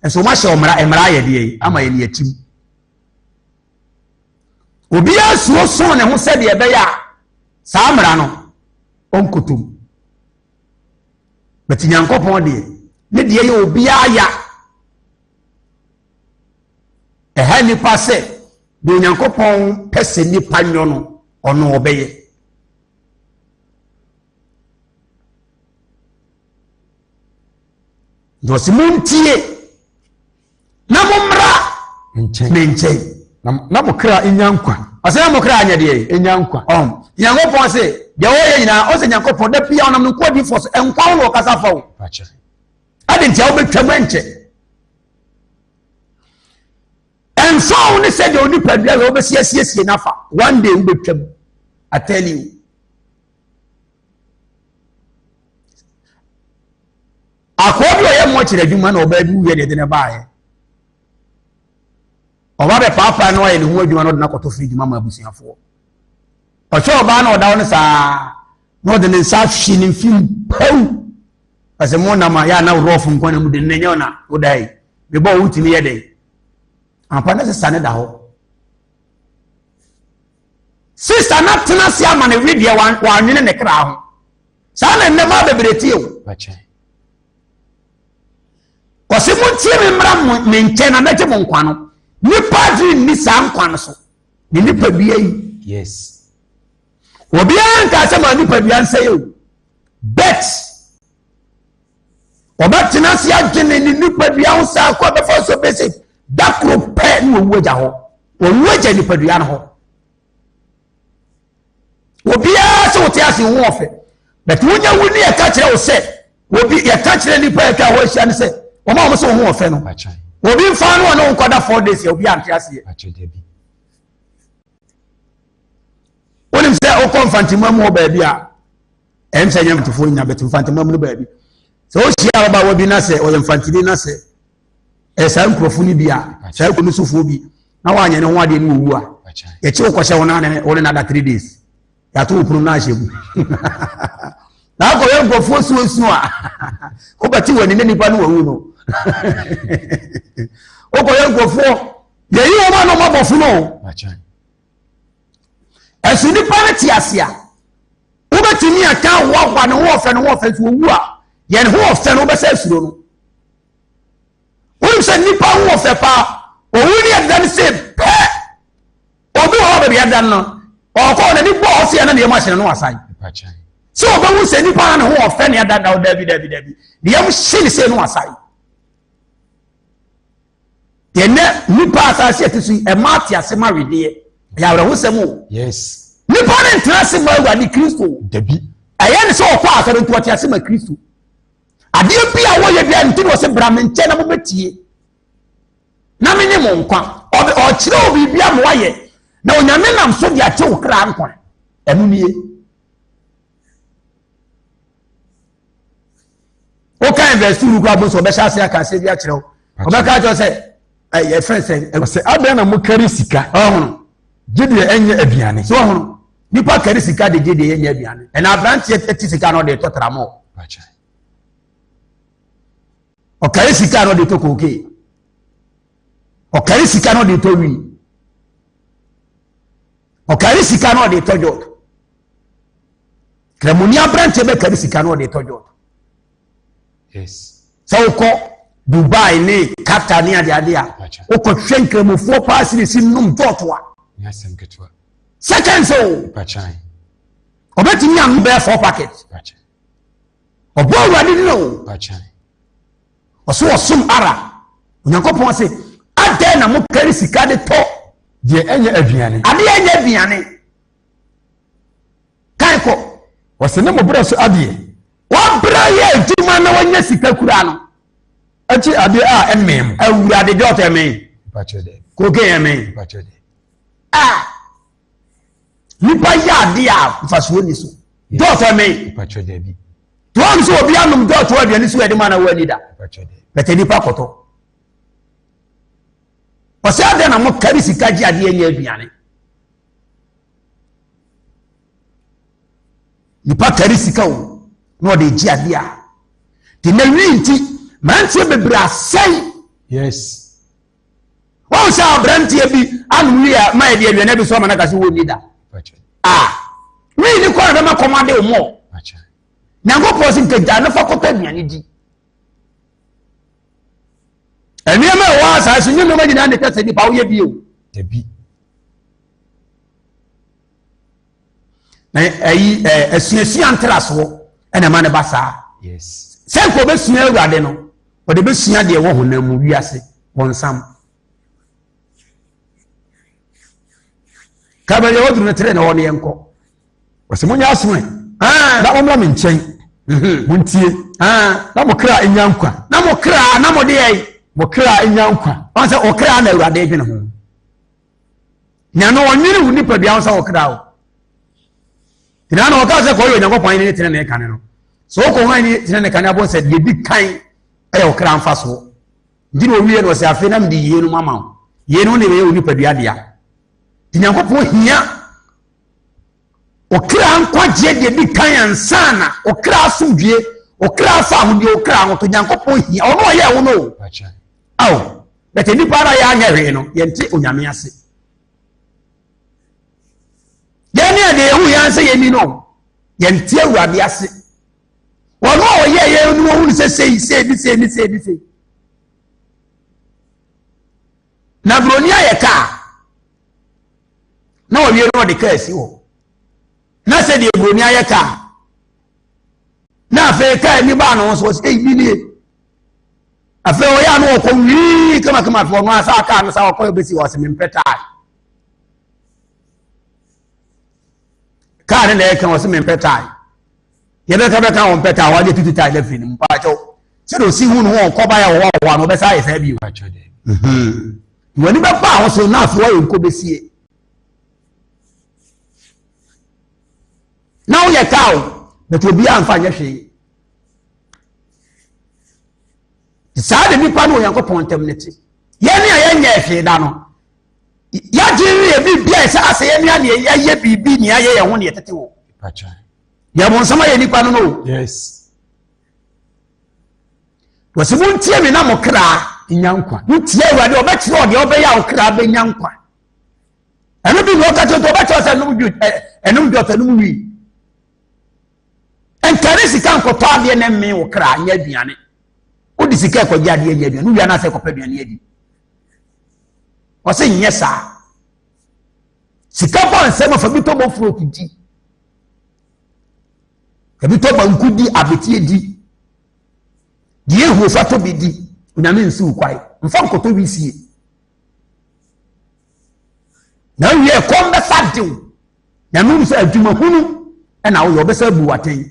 Nso wɔn ahyɛ ɔmmara mmara ayɛ deɛ yi ama yɛn akyim. Obiara suro sɔn ne ho sɛdeɛ ɛbɛyɛ a saa mmara no ɔnkotom. Bɛti Nyankopɔn deɛ ne deɛ yɛ obiara ya. Ɛha nnipa sɛ deɛ Onyankopɔn pɛ sɛ nnipa nyɔ no, ɔno ɔbɛyɛ. Nti ɔse montie na mommra me nkyɛn. Na mo kra nya nkwa. Ɔsɛ na mo kra nyɛ deɛ? Nya nkwa. Ɔn. Nyankopɔn se deɛ wɔyɛ nyinaa ɔsɛ Nyankopɔn da pia ɔnam no nkoa difoɔ so nkwa ho na ɔkasa fa o. Ade nti a wobɛtwa mu ɛnkyɛ. Ɛmfa wo ne sɛdeɛ onipadua yɛ wobɛsi asiesie no afa. One day wobɛtwa mu. I tell you. Akoa bi a ɔyɛ mmɔkyerɛ adwuma na ɔbaa bi wuyɛ deɛ de no baeɛ. Ɔba bɛpaapaa na ɔyɛ ne ho adwuma na ɔde no akɔtɔ fridge ma ma abusuafoɔ. Ɔhwɛ ɔbaa na ɔda hɔ no saa na ɔde ne nsa ahwe ne mfim pɛw. Ɔsɛ mo nam a yɛ a na rɔfo nkwa na mu de ne nyɛ na woda yi. Mebɔ wo ntumi yɛ dɛn. Ampa na sesa ne da hɔ. Sista na tena ase ama ne wedeɛ wanwene ne kra ho. Saa na nnɛ maa bebree tie o. Ɔse montie me mmra me nkyɛn na mɛgye mo nkwa no. Nipa adwene nni saa nkwa no so. Ne nipadua yi. Yes. Obiara nka sɛ ma nipadua nsɛe o. Bet ɔbɛtena ase adwene ne nipadua ho saa kɔ bɛfa so bɛsɛ da koro pɛ ne wɔwu agya hɔ. Wɔwu agya nipadua no hɔ. Obiara sɛ wote ase ho ɔfɛ. But wonya wu ne yɛka kyerɛ wo sɛ obi yɛka kyerɛ nipa atwa hɔ ahyia no sɛ wɔn a wɔn sɛ wɔn ho ɔfɛ no. Obi nfa no ɔne wo nkɔda 4 days yɛ obi ante aseɛ. Wonim sɛ wokɔ mfantima mu hɔ baabi a ɛm sɛ nyɛ mfantefoɔ nyina bɛte mfantima mu no baabi sɛ wohyia ababaawa bi na sɛ ɔyɛ mfantini na sɛ ɛyɛ saa nkurɔfo no bi a saa kuro no sofoɔ bi na woanyɛ ne ho adeɛ ne wɔwu a yɛkye wo kɔhyɛ wo na wo ne nada 3 days yɛato wo pono no ahyɛ mu na akɔyɛ nkurɔfoɔ suosuo a wobɛte w'ani ne nipa no wawu no wokɔyɛ nkurɔfoɔ yɛyi wɔn a na wɔn abɔfo no ɛso nipa no te ase a wobɛtumi aka hoahoa ne ho ɔfɛ ne ho ɔfɛ nso owu a yɛn ho ɔfɛ no wobɛsɛ asuro no wonim sɛ nipa ho ɔfɛ paa owu ne ɛda no sɛ pɛ obi wɔ hɔ baabi ɛda no ɔkɔ n'ani bɔ ɔsɛ ɛna ne yam ahyɛ no wasan sɛ ɔbɛhu sɛ nipa ne ho ɔfɛ ne ɛda da dabi dabi dabi ne yam hye ne sɛ no wasan. Yɛnɛ nipa asase ɛte so yi ɛma ate ase ma wedeɛ ɛyɛ awerɛhosɛm o. Yes. Nipa ne ntena ase ma awurade Kristo. Dabi. Ɛyɛ ne sɛ ɔkɔ asɔre nti ɔte ase ma Kristo. Adeɛ bi a wɔyɛ bi a nti na ɔsɛ bra me nkyɛn na mobɛtie na menye mo nkwa. Ɔde ɔkyerɛ wo biribi ama wayɛ na Onyame nam so de akyɛ wo kra nkwa. Ɛno nie. Wokan verse 2 no koraa bo sɛ ɔbɛhyɛ ase aka asɛm bi akyerɛ wo. Ɔbɛka akyerɛ sɛ ɛyɛ fɛn sɛ. Ɔsɛ adɛn na mokari sika? Ɔhono. Gye deɛ ɛnyɛ aduane. So ɔhono. Nipa kari sika de gye deɛ ɛnyɛ aduane. Ɛna aberanteɛ ti sika na ɔde tɔ tramɔ. Ɔkari sika na ɔde tɔ kookee. Ɔkari sika na ɔde tɔ wii. Ɔkari sika na ɔde tɔ jɔt. Kramoni aberanteɛ bɛkari sika na ɔde tɔ jɔt. Yes. Sɛ wokɔ Dubai ne Qatar ne adeade a wokɔhwɛ nkramofoɔ paa sirisi nom jɔt a. Second so. Ɔbɛtumi anom bɛyɛ four packet. Ɔbɔ awurade no o. Ɔso ɔsom ara. Onyankopɔn se adɛn na mokari sika de tɔ. Deɛ ɛnyɛ aduane. Adeɛ ɛnyɛ aduane. Kan kɔ. Ɔse ne mo brɛ so adeɛ. Wabrɛ yɛ adwuma na wanya sika kura no. Akyi adeɛ a ɛmee mo. Awurade dɔɔtɔ ɛmee. Koke ɛmee. Ah! Nipa yɛ adeɛ a mfasoɔ ni so. Dɔɔtɔ ɛmee. Tuwa no sɛ obi anom dɔɔtɔ aduane so ɛde ma na wani da. Bɛtɛ nipa kɔtɔ. Ɔsɛ adeɛ na mo kari sika gye adeɛ nyɛ aduane. Nipa kari sika o na ɔde gye adeɛ a te na wi nti mmeranteɛ bebree asɛe. Yes. Wɔn sɛ aberanteɛ bi anom wi a ma yɛde aduane bi so ama no aka sɛ wɔnni da. A wi ne kɔ na bɛma kɔm ade wo mɔ. Nyankopɔn sɛ nkagya no fa kɔtɔ aduane di. Nneɛma a ɛwɔ asase nyɛ nneɛma nyinaa na ɛtwa sɛ nipa woyɛ bi o. Dabi. Na ɛyi ɛ asuasua ntrasoɔ ɛna ɛma ne ba saa. Yes. Sɛ nka ɔbɛsua awurade no. Ɔde bɛsua deɛ ɛwɔ honam mu wiase bɔnsam. Ka baabi a waduru no tere na ɛwɔ no yɛnkɔ. Ɔsɛ monyɛ aso ɛ. Ah. Na mommra me nkyɛn. Mhm. Montie. Ah. Na mo kra nya nkwa. Na mo kra na mo deɛ. Mo kra nya nkwa. Ɔn sɛ ɔkra na Awurade dwene ho. Nyame ɔnwene wo nipadua ho sɛ ɔkra o. Tena na ɔka sɛ kɔyɛ Onyankopɔn ahenni ne tenenee kane no. Sɛ wokɔ ho ahenni tenenee kane abɔ sɛ deɛ di kan ɛyɛ ɔkra mfasoɔ. Nti na owie no ɔsɛ afei na mede yie no ama wo. Yie no na ɛyɛ wo nipadua dea. Nti Nyankopɔn hia ɔkra nkwagyeɛ deɛ di kan ansa na ɔkra asomdwie, ɔkra afa ahodeɛ, ɔkra ahotɔ. Nyankopɔn hia ɔno ɔyɛ wo no o. Ao, bɛtɛ nipa ara yɛ anyɛ hwee no, yɛnte Onyame ase. Yɛn ne ɛdeɛ yɛhu yɛn sɛ yɛni no, yɛnte Awurade ase. Wɔn a ɔyɛ yɛn no wɔn sɛ sei sei ne sei ne sei ne sei. Na buroni ayɛ kaa na ɔwie no ɔde kaa si hɔ. Na sɛ deɛ buroni ayɛ kaa na afei kaa ni baa ne ho so ɔsɛ eyi bi nie. Afei ɔyɛ ano ɔkɔ wii kamakama afei ɔno asa kaa no sa ɔkɔ ebesi hɔ ɔsɛ mempɛ tae. Kaa ne na ɛka ɔsɛ mempɛ tae. Yɛbɛka bɛka wɔn pɛ tae wɔagye tutu tae no afiri ne mu paakyɛw. Sɛdeɛ ɔsi hu no ho ɔkɔ baeɛ ɔwɔ ɔwɔ ano ɔbɛsa ayɛ saa bio. W'ani bɛba ho so na afei wɔayɛ nkɔ bɛsie. Na woyɛ kaa o, but obiara mfa nyɛ hwee. Saa de nipa ne Onyankopɔn ntam no te. Yɛn a yɛnyɛ hwee da no, yɛagye ne yɛ biribi a ɛsɛ asɛ yɛn nua ne yɛayɛ biribi ne yɛayɛ yɛn ho ne yɛtete wɔ. Yɛ bonsam ayɛ nipa no no. Yes. Wɔsi mo ntie me na mo kra nya nkwa. Wotie Awurade ɔbɛkyerɛ ɔdeɛ ɔbɛyɛ a wo kra bɛnya nkwa. Ɛno bi na ɔka kyerɛ ɔbɛkyerɛ sɛ ɛnom dwo ɛnom dwo ɛnom wi. Nkari sika nkɔtɔ adeɛ na mmee wo kra nyɛ aduane. Wode sika ɛkɔgye adeɛ nyɛ aduane. Wowia no asɛ kɔpɛ aduane adi. Ɔsɛ nyɛ saa. Sika bɔ nsɛm afa bi tɔ bɔfuro di. Ebi tɔ banku di, abeteɛ di. Deɛ ehu fa tɔ bi di. Onyame nsi wo kwae. Mfa nkɔtɔ wisie. Na awie ɛkɔm bɛsa dew. Nyame hu sɛ adwuma hunu ɛna woyɛ ɔbɛsa abu atɛn.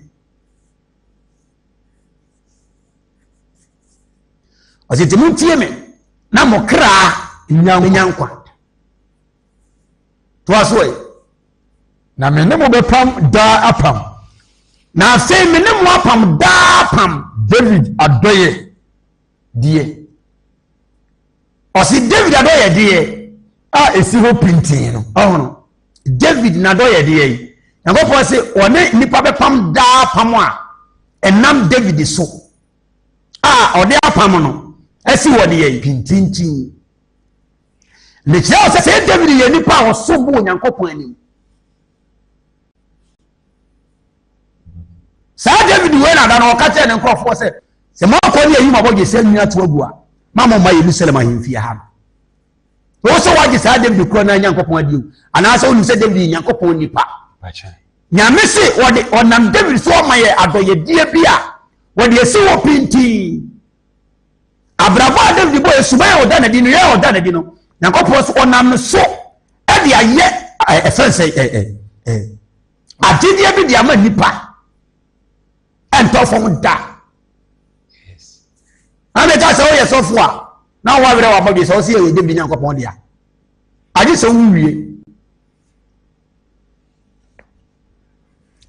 Ɔsɛ nti montie me na mo kra nya nkwa. Toa so ɛ. Na me ne mo bɛpam daa apam. Na afei me ne mo apam daa apam. David adɔyɛ deɛ. Ɔsi David adɔyɛ deɛ. A esi hɔ pintinn no. Ɔhono. David n'adɔyɛ deɛ yi. Nyankopɔn se ɔne nnipa bɛpam daa apam a ɛnam David so a ɔde apam no asi wɔ deɛ yi pintinn. Mekyerɛ wo sɛ sɛ David yɛ nipa a ɔsom bo Onyankopɔn anim. Saa David wei na da no ɔka kyerɛ ne nkurɔfoɔ sɛ sɛ moakɔ ne ayi mo abɔdwe sɛ nwini ato agu a ma mo mma Yerusalem ahemfie ha no. Wo sɛ woagye saa David korɔ no Nyankopɔn adi o anaasɛ wonim sɛ David yɛ Nyankopɔn nipa. Nyame se wɔde ɔnam David so ɔma yɛ adɔyɛdeɛ bi a wɔde asi wɔ pintin. Abrabɔ a David bɔ yɛ suban a ɔda n'adi no yɛ a ɔda n'adi no Nyankopɔn so ɔnam no so ɛde ayɛ ɛfɛn sɛ ɛ ɛ ɛ agyedeɛ bi de ama nipa ɛntɔ fam da. Na meka sɛ woyɛ sɔfo a na woawerɛ wabɔdwe sɛ wo sɛ yɛyɛ David Nyankopɔn dea agye sɛ wowie.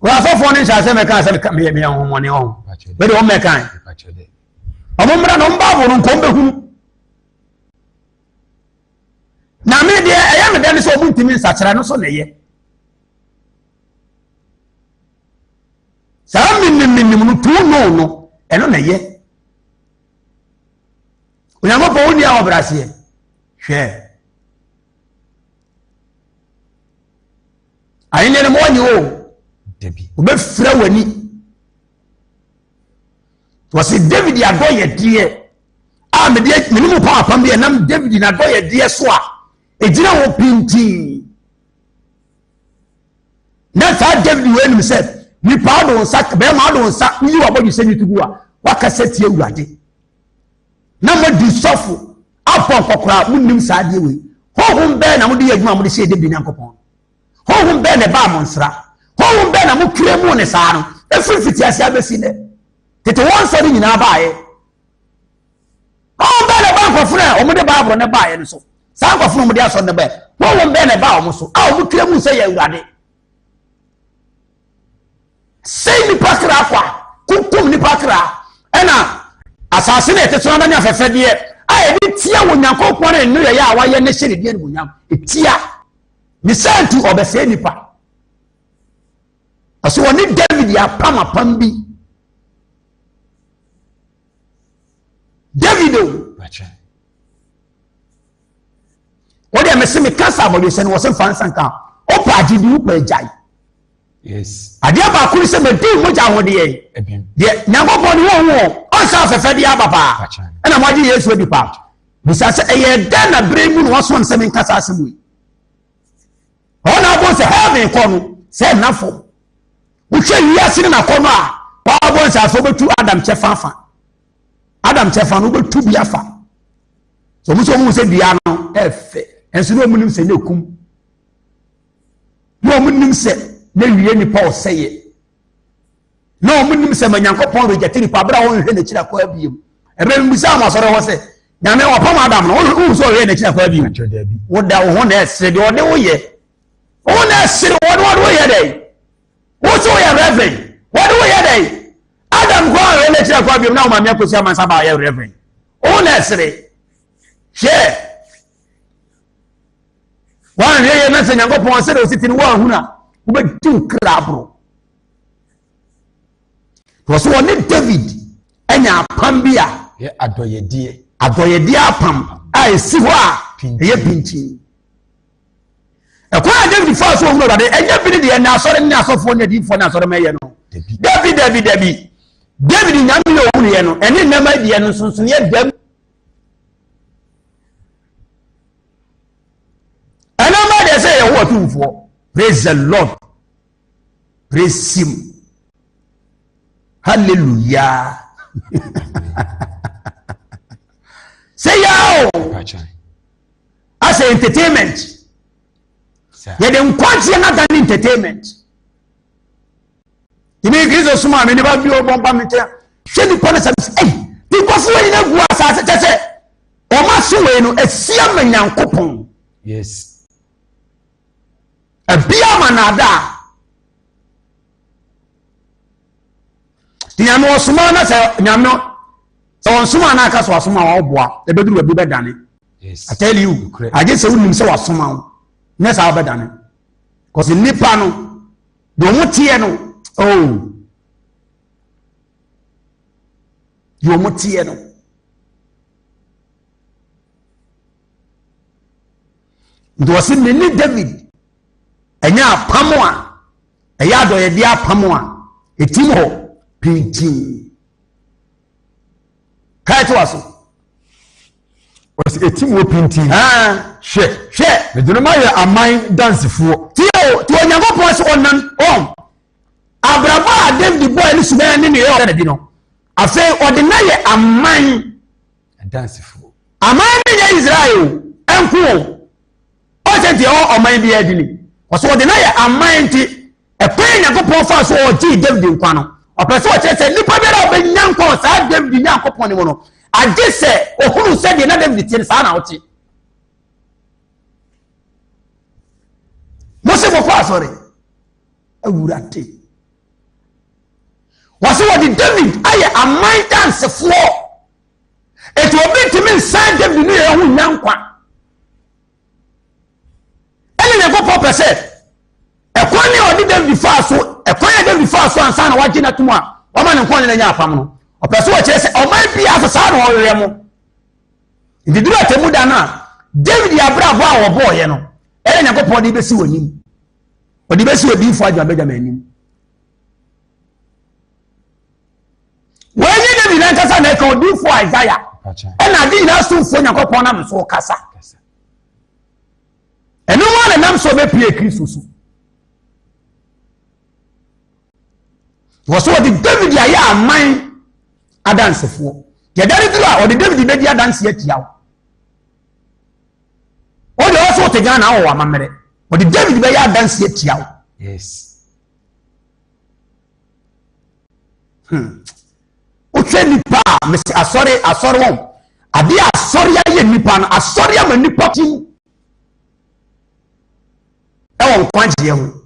Wɔ asɔfoɔ no nhyɛ asɛ mɛka sɛ meyɛ meyɛ honhomɔne ɔho mede wɔn mɛka ɔmo mmra na ɔmo baabo no nkɔm bɛhunu na me deɛ ɛyɛ me dɛ ne sɛ ɔmo ntumi nsakyera no so na ɛyɛ saa menim menim no tuu no no ɛno na ɛyɛ Onyankopɔn wo nni ahobrɛaseɛ hwɛ Ahenni no ma wɔnye o. Wobɛfira w'ani. Wɔsi David adɔyɛdeɛ a mede mene mu pam apam bi ɛnam David n'adɔyɛdeɛ so a ɛgyina hɔ pintii. Na saa David wɔ anim sɛ nipa ado nsa bɛrima ado nsa woyi wabɔdwe sɛ nitugu a wakasa tie awurade. Na moadi sɔfo abɔ nkɔkoraa, monnim saa adeɛ wei. Honhom bɛn na mode yɛ adwuma a mode hyɛɛ David Nyankopɔn no? Honhom bɛn na ɛbaa mo nsra? Honhom bɛn na mokura mu ne saa no ɛfiri mfitiaseɛ abɛsi nnɛ? Tete wɔn nsɔre nyinaa baeɛ. Honhom bɛn na ɛbaa nkurɔfo no a wɔde Bible no baeɛ no so? Saa nkurɔfo no wɔde asɔre no baeɛ. Honhom bɛn na ɛbaa wɔn so a wɔkura mu sɛ yɛ Awurade? Sɛe nipa kra kwa, kunkum nipa kra, ɛna asase na ɛte so no ne afɛfɛdeɛ a yɛde tia wɔ Nyankopɔn ne nneyɛeɛ a wayɛ ne hyɛ ne din animuonyam. Ɛtia. Ne saa nti ɔbɛsɛe nipa. Ɔsɛ wɔne David apam apam bi. David o. Wọ́n mese me kasa abɔdwesɛ no wɔ se nfa nsa nka wopɛ agye di wopɛ agyae. Yes. Adeɛ baako ne sɛ madi mogya ho deɛ deɛ Nyankopɔn ne wɔn ho ɔnsa afɛfɛ deɛ aba paa ɛna moagye Yesu adi paa. Bisa sɛ ɛyɛ dɛn na berɛ mu na wɔsoa no sɛ menka saa asɛm wei. Hɔ na abɔ sɛ heaven kɔ no sɛ nna fam. Wohwɛ wiase ne n'akɔnnɔ a wɔabɔ nsase wobɛtu Adam kyɛfa afa. Adam kyɛfa no wobɛtu bi afa. So wɔn nso wɔn sɛ dua no ɛfɛ ɛnso na wɔn nim sɛ ne kum. Na wɔn nim sɛ ne wie nipa ɔsɛyɛ. Na wɔn nim sɛ ma Nyankopɔn reject nipa abere a wɔnhwɛ n'akyiri akɔ abiem. Ɛbɛn mi bisa wɔn asɔre hɔ sɛ Nyame ɔpam Adam no wohu sɛ ɔhwɛ n'akyiri akɔ abiem. Woda wo ho na ɛsere deɛ ɔde wo yɛ. Wo na ɛsere wɔde wɔde wo yɛ dɛ. Wo sɛ woyɛ reverend wɔde wo yɛ dɛ. Adam kɔ ɔhwɛ n'akyiri akɔ abiem na wo maame akɔsi amansa ba ɔyɛ reverend. Wo na ɛsere. Hwɛ. Wɔanhwɛ yɛ na sɛ Nyankopɔn sɛdeɛ ɔsi ti no woahunu a wobɛdi wo kra aboro. Wɔ so wɔne David anya apam bi a yɛ adɔyɛdeɛ. Adɔyɛdeɛ apam a ɛsi hɔ a ɛyɛ pinkyin. Ɛkwan a David faa so ohunu Awurade ɛnyɛ bi ne deɛ na asɔre ne asɔfoɔ ne adiyifoɔ ne asɔre mɛyɛ no. Dabi dabi dabi. David nyame yɛ ohunu yɛ no ɛne nnɛma deɛ no nsonsonoeɛ dam. Ɛnɛma deɛ sɛ Yehowa tumfoɔ. Praise the Lord. Praise him. Hallelujah. Sɛ yɛ o. Asɛ entertainment. Yɛde nkwagyeɛ no adane entertainment. Tumi Kristo soma me nipa bi ɔbɔ mpa me nkyɛn. Hwɛ nipa no sɛ ɛy nkurɔfoɔ nyina gu asase kyɛ sɛ wɔn aso wei no asi ama Nyankopɔn. Yes. Ɛbi ama naadaa. Nyame ɔsoma na sɛ nyame sɛ ɔnsoma na aka so asoma wa ɔboa ɛbɛduru baabi bɛdane. Yes. I tell you, agye sɛ wonim sɛ wasoma wo nyɛ saa wobɛdane. Cause nnipa no deɛ ɔmo teɛ no oh deɛ ɔmo teɛ no nti wɔsi me ne David ɛnyɛ apam a ɛyɛ adɔyɛdeɛ apam a ɛtim hɔ pintin kae to wa so. Wɔsi etim wɔ pintin. Hwɛ. Hwɛ. Mede no mayɛ aman dansefoɔ. Tie o, tie Onyankopɔn sɛ ɔnam ɔn abrabɔ a David bɔɔ ne suban ne ne yɛ ɔda bi no. Afei ɔde no ayɛ aman. Adansefoɔ. Aman no nyɛ Israel o, ɛnko o. Ɔsɛ nti ɛwɔ ɔman bi adi ni. Ɔsɛ ɔde no ayɛ aman nti ɛkwan a Nyankopɔn faa so ɔgyee David nkwa no, ɔpɛ sɛ ɔkyerɛ sɛ nipa biara a ɔbɛnya nkwa wɔ saa David Nyankopɔn no mu no, agye sɛ ɔhunu sɛ deɛ na David te no saa na ɔte. Mo se mokɔ asɔre, awurade. Wɔsɛ wɔde David ayɛ aman dansefoɔ. Eti obi ntumi nsan David ne yɛn ho nya nkwa. Ɛna Nyankopɔn pɛ sɛ ɛkwan ne ɔde David faa so, ɛkwan a David faa so ansa na wagye n'atom a wama ne nkwa ne n'anya apam no, ɔpɛ sɛ ɔkyerɛ sɛ ɔman biara so saa na ɔwerɛ mo. Nti duru atemu da no a, David abrabɔ a ɔbɔɔyɛ no, ɛna Nyankopɔn de bɛsi wɔ anim. Ɔde bɛsi odiyifoɔ Adwuma Benjamin anim. Wɔnyɛ David ankasa na ɛka odiyifoɔ Isaiah ɛna ade nyinaa somfoɔ Nyankopɔn nam so kasa. Ɛno mu na nam so bɛpie Kristo so. Wɔ so wɔde David ayɛ aman adansefoɔ. Yɛda no duru a, ɔde David bɛdi adanseɛ atia wo. Wode ɔwɔ so wote Ghana wɔ w'amammerɛ. Ɔde David bɛyɛ adanseɛ atia wo. Yes. Wohwɛ nipa a mese asɔre asɔre wɔn. Adeɛ asɔre ayɛ nipa no, asɔre ama nipa tim ɛwɔ nkwagyeɛ ho.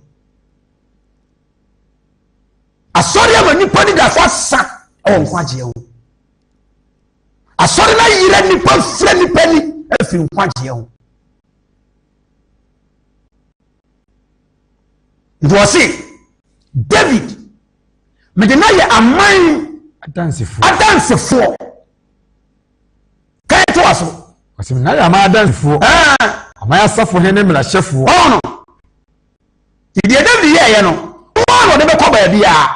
Asɔre ama nipa ni da so asa ɛwɔ nkwagyeɛ ho. Asɔre no ayera nipa fira nipa ni afiri nkwagyeɛ ho. Nti wɔse David mede no ayɛ aman adansefoɔ. Kan to aso. Wɔse mede no ayɛ aman adansefoɔ. Aman asafo hene ne mmarahyɛfoɔ. Ɔno. Nti deɛ David yɛɛyɛ no, wɔn na ɔde bɛkɔ baabiara.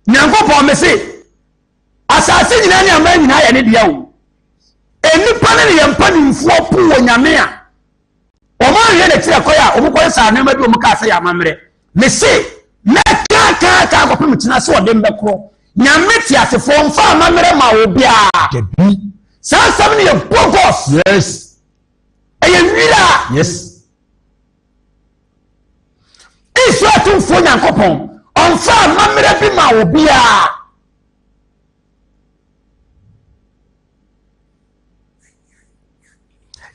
Nyankopɔn me se, asase nyinaa ne aman nyinaa yɛ ne dea o. Nnipa ne ne yɛn mpanimfoɔ po wɔ Nyame a, wɔn anhwɛ n'akyiri akɔyɛ a wɔn kɔyɛ saa nneɛma bi wɔn kaa sɛ yɛ amammerɛ. Me se, mɛka ka ka akɔpem kyena sɛ ɔde mbɛkorɔ. Nyame te asefoɔ mfa amammerɛ ma obiara. Dabi. Saa asɛm no yɛ bogus. Yes. Ɛyɛ wira. Yes. Israel atumfoɔ Nyankopɔn ɔmfa amammerɛ bi ma obiara.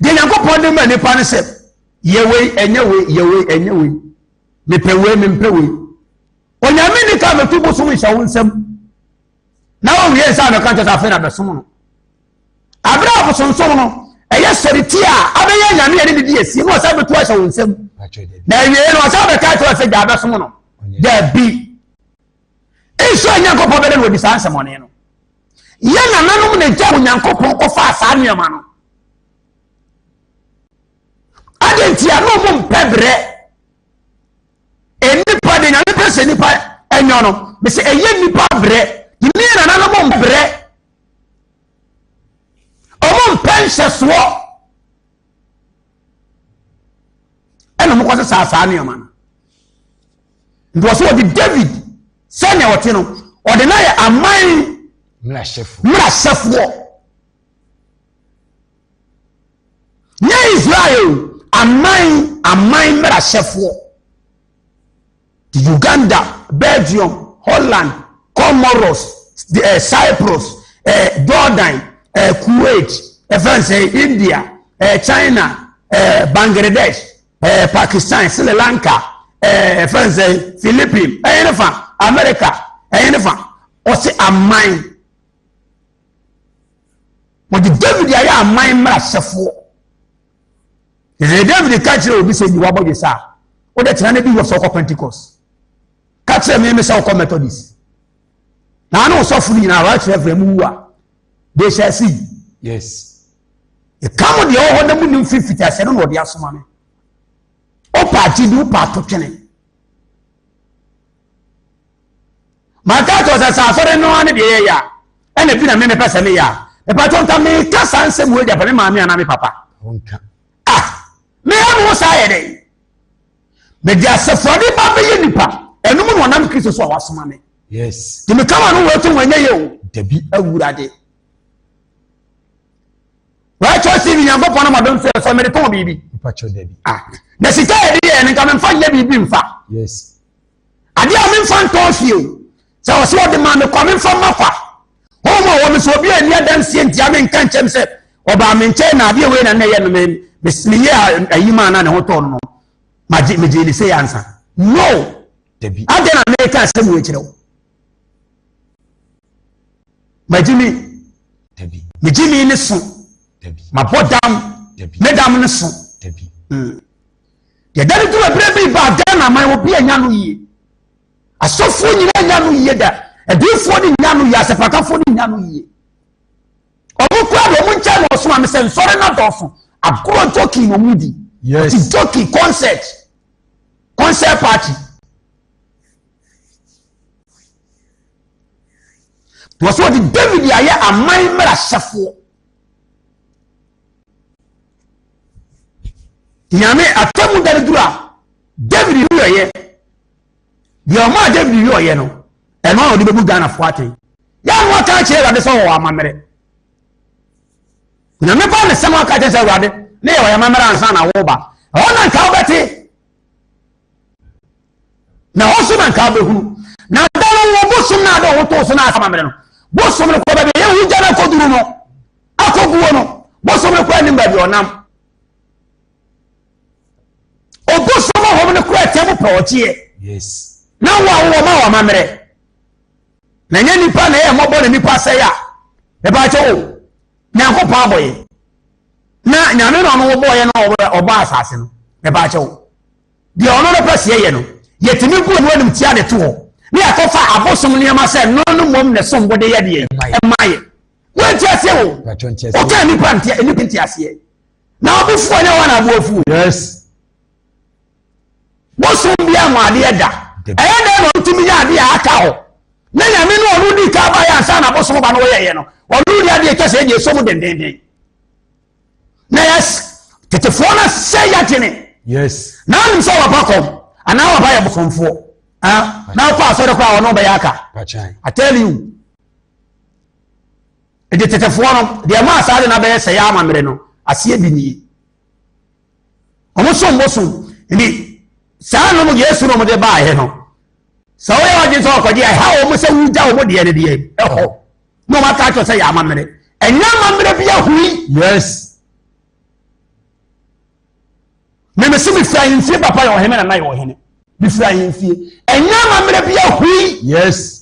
Deɛ Nyankopɔn de ma nipa no sɛ yɛ wei ɛnyɛ wei yɛ wei ɛnyɛ wei mepɛ wei mempɛ wei. Onyame ni ka mɛtu bosom nhyɛ wo nsam na wɔwie nsa a mɛka nkyɛ sɛ afei na bɛsom no. Abere a abosonsom no ɛyɛ sɔretia a abɛyɛ nyame a ne ne di asie na ɔsan bɛtu ahyɛ wo nsam na awie no ɔsan bɛka kyerɛ sɛ gyaa bɛsom no daabi. Israel Nyankopɔn bɛdɛ na wɔdi saa nsɛmɔne no. Yɛ nananom na gya Onyankopɔn kɔfaa saa nneɛma no. Adɛn nti a na ɔmo mpɛ berɛ nnipa de nyame pɛ sɛ nnipa ɛnyɔ no mesɛ ɛyɛ nnipa berɛ ne yɛ nananom brɛ ɔmo mpɛ nhyɛsoɔ ɛna ɔmo kɔ sesa saa nneɛma no nti wɔsɛ wɔde David sɛnea ɔte no ɔde no ayɛ aman mmarahyɛfoɔ nyɛ Israel aman aman mmarahyɛfoɔ. Uganda, Belgium, Holland, Comoros, eh, Cyprus, eh, Jordan, eh, Kuwait, ɛfɛn sɛ India, eh, China, eh, Bangladesh, eh, Pakistan, Sri Lanka, eh, ɛfɛn sɛ Philippines, ɛyɛ ne fa, America, ɛyɛ ne fa. Ɔsi aman. Wɔde David ayɛ aman mmarahyɛfoɔ. Sɛ David ka kyerɛ obi sɛ yi wabɔdwe sa a, wode tena ne bi wɔ sɛ wokɔ Pentecost. Ka kyerɛ me me sɛ wokɔ Methodist. Na ano ɔsɔfo no nyinaa right reverend mu wu a, they shall see. Yes. Ɛka mo deɛ ɔwɔ hɔ na mu nim firi fiti aseɛ no na ɔde asoma me. Wopa agye di, wopa ato twene. Maka kyerɛ sɛ sɛ asɔre no ara ne deɛ yɛyɛ a, ɛna bi na me mepɛ sɛ meyɛ a, mepatwɔ nka meka saa nsɛm wei de apɛ me maame anaa me papa. Ah, meyɛ me ho saa yɛ dɛn? Mede asɛfoade ba bɛyɛ nipa, ɛno mu na ɔnam Kristo so a wasoma me. Yes. Nti meka ma no wɔ to wɔnyɛ yɛ o. Dabi. Awurade. Righteous TV Nyankopɔn ama dom sɛ sɛ mede tɔn biribi. Mpakyɛ dabi. Ah, na sika yɛde yɛ no nka memfa nyɛ biribi mfa. Yes. Adeɛ a memfa ntɔn fie o. Sɛ ɔsɛ ɔde maa me kwa memfa mma kwa. Honhom a ɔwɔ me so obi a ani adanseɛ ntia me nka nkyɛm sɛ ɔbaa me nkyɛn na adeɛ wei na na ɛyɛ no me meyɛ ayi maa na ne ho tɔɔ no no magye megye ne sɛ yɛ ansa. No. Dabi. Adɛn na meka asɛm wei kyerɛ wo? Magye mi. Dabi. Megye mi ne so. Dabi. Mabɔ dam. Dabi. Me dam ne so. Dabi. Yɛda no duru ɛberɛ bi ba Ghana man obi anya no yie. Asɔfoɔ nyinaa nya no yie da. Adiyifoɔ no nya no yie, asɛpakafoɔ no nya no yie. Ɔmo kura de ɔmo nkyɛn na ɔsoma me sɛ nsɔre no adɔɔso. Agorɔ jockey na ɔmo di. Yes. Ɔte jockey concert. Concert party. Wɔsɛ wɔde David ayɛ aman mmarahyɛfoɔ. Nyame atemmu da no duru a, David yɔyɛ deɛ ɔmaa David yɔyɛ no, ɛno a ɔde bɛbu Ghanafoɔ atɛn. Yɛ a na waka akyerɛ Awurade sɛ ɔwɔ amammerɛ. Nyame ba ne sɛm aka kyerɛ sɛ Awurade ne yɛ ɔyɛ amammerɛ ansa na woba. Ɛhɔ na nka wobɛte. Na hɔ so na nka wobɛhunu. Na da no wɔ bosom no ade wotoo so no asa amammerɛ no. Bosom no kɔ baabi a yɛhu gya no akɔduru no akɔguo no. Bosom no kɔ anim baabi ɔnam. Obosom ahom no kora ɛtɛ mu pɛ ɔgyeɛ. Yes. Na wo a wowɔ ma wɔ amammerɛ. Na nyɛ nipa na ɛyɛ mmɔbɔ na nipa sɛe a ɛbaakyɛ o nyankopɔn abɔ yɛ na nyame na ɔno wɔbɔɔ yɛ na ɔbɔ asase no ɛbaakyɛ o deɛ ɔno no pɛ seɛ yɛ no yɛtumi gu ɛno anim tia de to hɔ ne yɛakɔfa abosom nneɛma sɛ no no mmom ne som bo de yɛ deɛ ɛma yɛ wonti aseɛ o ɔka nipa nti nipa nti aseɛ na ɔbofoɔ nyɛ wɔn aboafuo yes Bosom bi ama adeɛ da. Ɛyɛ dɛn na ɔtumi yɛ adeɛ a aka hɔ? Na nyame no ɔno di ka ba yɛ ansa na bosom ba no wɔyɛyɛ no. Ɔno di adeɛ kyɛ sɛ ɛdeɛ ɛsɔ mu dendenden. Na yɛ tetefoɔ no sɛ yɛadwene. Yes. Na anim sɛ wɔba kɔm anaa wɔba yɛ bosomfoɔ. Ah, na wokɔ asɔre koraa ɔno bɛyɛ aka. I tell you. Ɛde tetefoɔ no deɛ ɛma asaa de no abɛyɛ sɛ yɛ amammerɛ no aseɛ bi nie. Wɔn som bosom nti saa nom Yesu nom de baeɛ no sɛ woyɛ wadwen sɛ ɔkɔgye ɛha wɔn sɛ wogya wɔn deɛ no deɛ ɛhɔ na wɔn aka akyerɛ sɛ yɛ amammerɛ ɛnyɛ amammerɛ bi ahui. Yes. Meme se mefiri ahemfie papa yɛ ɔhene nana yɛ ɔhene mefiri ahemfie ɛnyɛ amammerɛ bi ahui. Yes.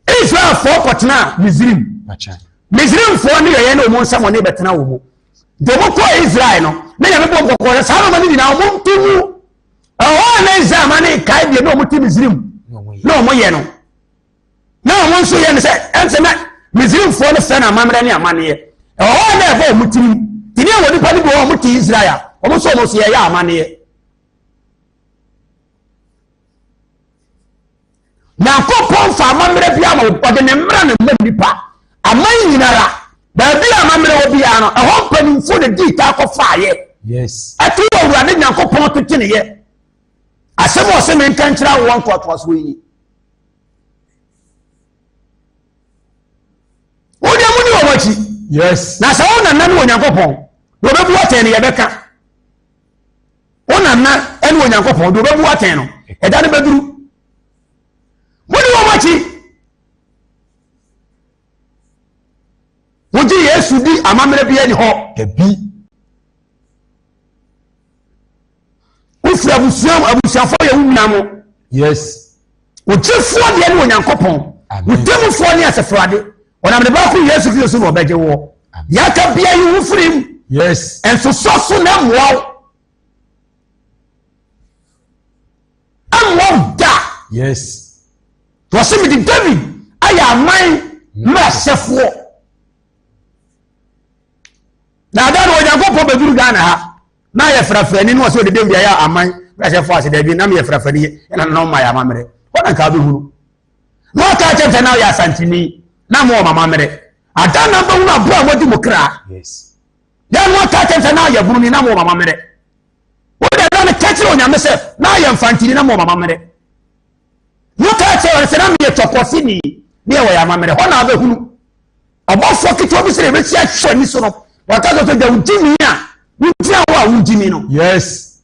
Israelfoɔ kɔtenaa Misrim. Misrimfoɔ ne yɛyɛ ne wɔn nsɛm wɔne bɛtena wɔn mu. Deɛ wɔn kɔɔ Israel no, ne nyame bɔ nkɔkɔɔ sɛ saa nneɛma no nyinaa wɔn nto mu. Ɛhɔ a na Israel ma ne nkae deɛ na wɔn te Misrim na wɔn yɛ no. Na wɔn nso yɛ no sɛ ɛnsɛ na Misrimfoɔ no fɛ no amammerɛ ne amanneɛ. Ɛhɔ a na ɛbɔ wɔn tirim. Tene a wɔn nipa no bi wɔ wɔn te Israel a, wɔn nso wɔn nso yɛyɛ amanneɛ. Nyankopɔn fa amammerɛ bi ama ɔde ne mmara na mma nnipa aman nyinara baabi a amammerɛ wɔ biara no ɛhɔ mpanimfoɔ na dii taa kɔfaayɛ ɛto wɔ awurade Nyankopɔn teteneyɛ asɛm a ɔsɛ menka nkyerɛ awoɔ ntoatoasoɔ yi wodeɛ mu ne wɔn akyi yes na sɛ wo nana ne Onyankopɔn na ɔbɛbu atɛn no yɛbɛka wo nana ne onyankopɔn deɛ ɔbɛbu atɛn no ɛda no bɛduru mode wɔn akyi wogye yesu di amammerɛ bi ani hɔ dabi wofiri abusua mu abusuafoɔ yɛ wo nua mo yes wogyefoɔ deɛ ne onyankopɔn wotemmufoɔ ne asɛfoade ɔnam ne baako yesu kristo so na ɔbɛgye woɔ yɛaka bia yi wo firi mu yes nsosɔ so na mmoa wo mmoa wo da yes wɔsɛ mede david ayɛ aman mmarahyɛfoɔ na ada na onyankopɔn bɛduru ghana ha na ayɛ frafrani na ɔsɛ ɔde david ayɛ aman mmarahyɛfoɔ ase daabi na meyɛ frafrani ɛna na ɔma yɛ amammerɛ hɔ na nka wobɛhunu na ɔka kyɛm sɛ na ɔyɛ asanteni na mo wɔ mamammerɛ ada na bɛhunu aboa a moadi mo kra na mo ɔka kyɛm sɛ na ɔyɛ buruni na mo wɔ mamammerɛ wode da no ka kyerɛ onyame sɛ na ɔyɛ mfantini na mo wɔ mamammerɛ na ɔka kyerɛ ɔne sɛ na meyɛ tɔkɔseni ne yɛwɔ yɛ amammerɛ hɔ na wobɛhunu ɔbɔfoɔ ketewa bi sɛ yɛbɛsi ahwɛ ani so no wɔka sɛ sɛ gya wogyimi a wogyina hɔ a wogyimi no yes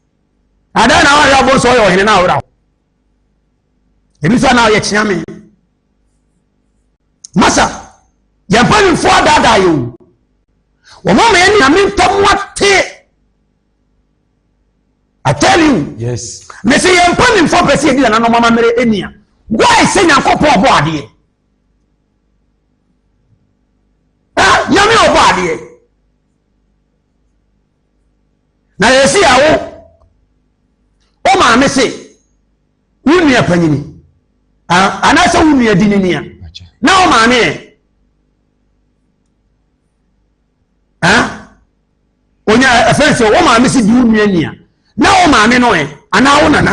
ada na wɔyɛ ɔbɔ sɛ ɔyɛ ɔhene na awora hɔ ebi nso na ɔyɛ kyeame masa yɛn mpanimfoɔ adaadaa yɛ o wɔn ama yɛn nyame ntam ate I tell you yes mesi yɛn mpanimfoɔ pɛ sɛ yɛdi nananom amammerɛ ani a why sɛ nyankopɔn ɔbɔ adeɛ ah nyame ɔbɔ adeɛ na yɛsi awo wo maame se wo nua panyini anaasɛ wo nua di ne nua na wo maame ɛ onya ɛfɛn sɛ wo maame se di wo nua nia na wo maame no ɛ anaa wo nana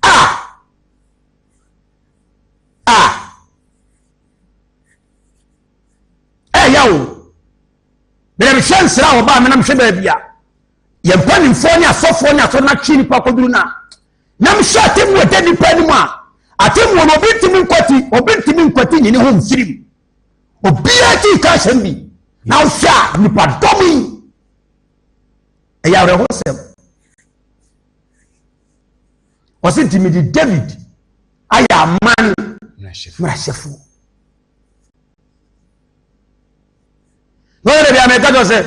a a ɛyɛ o. Mede mehyɛ nsra a wɔbaa me na mehwɛ baabi a Yɛn mpanimfoɔ ne asɔfoɔ ne asɔre no atwe nipa kɔduru no a, na mehyɛ atemmuo ɛda nipa anim a, atemmuo no obi ntumi nkwati, obi ntumi nkwati nyini ho mfiri mu. Obiara ti ka asɛm bi na wohwɛ a nipa dɔm yi ɛyɛ awerɛhosɛm. Ɔse nti mede David ayɛ aman mmarahyɛfoɔ. Lɔyɛ dɛ bi a mɛka kyerɛ sɛ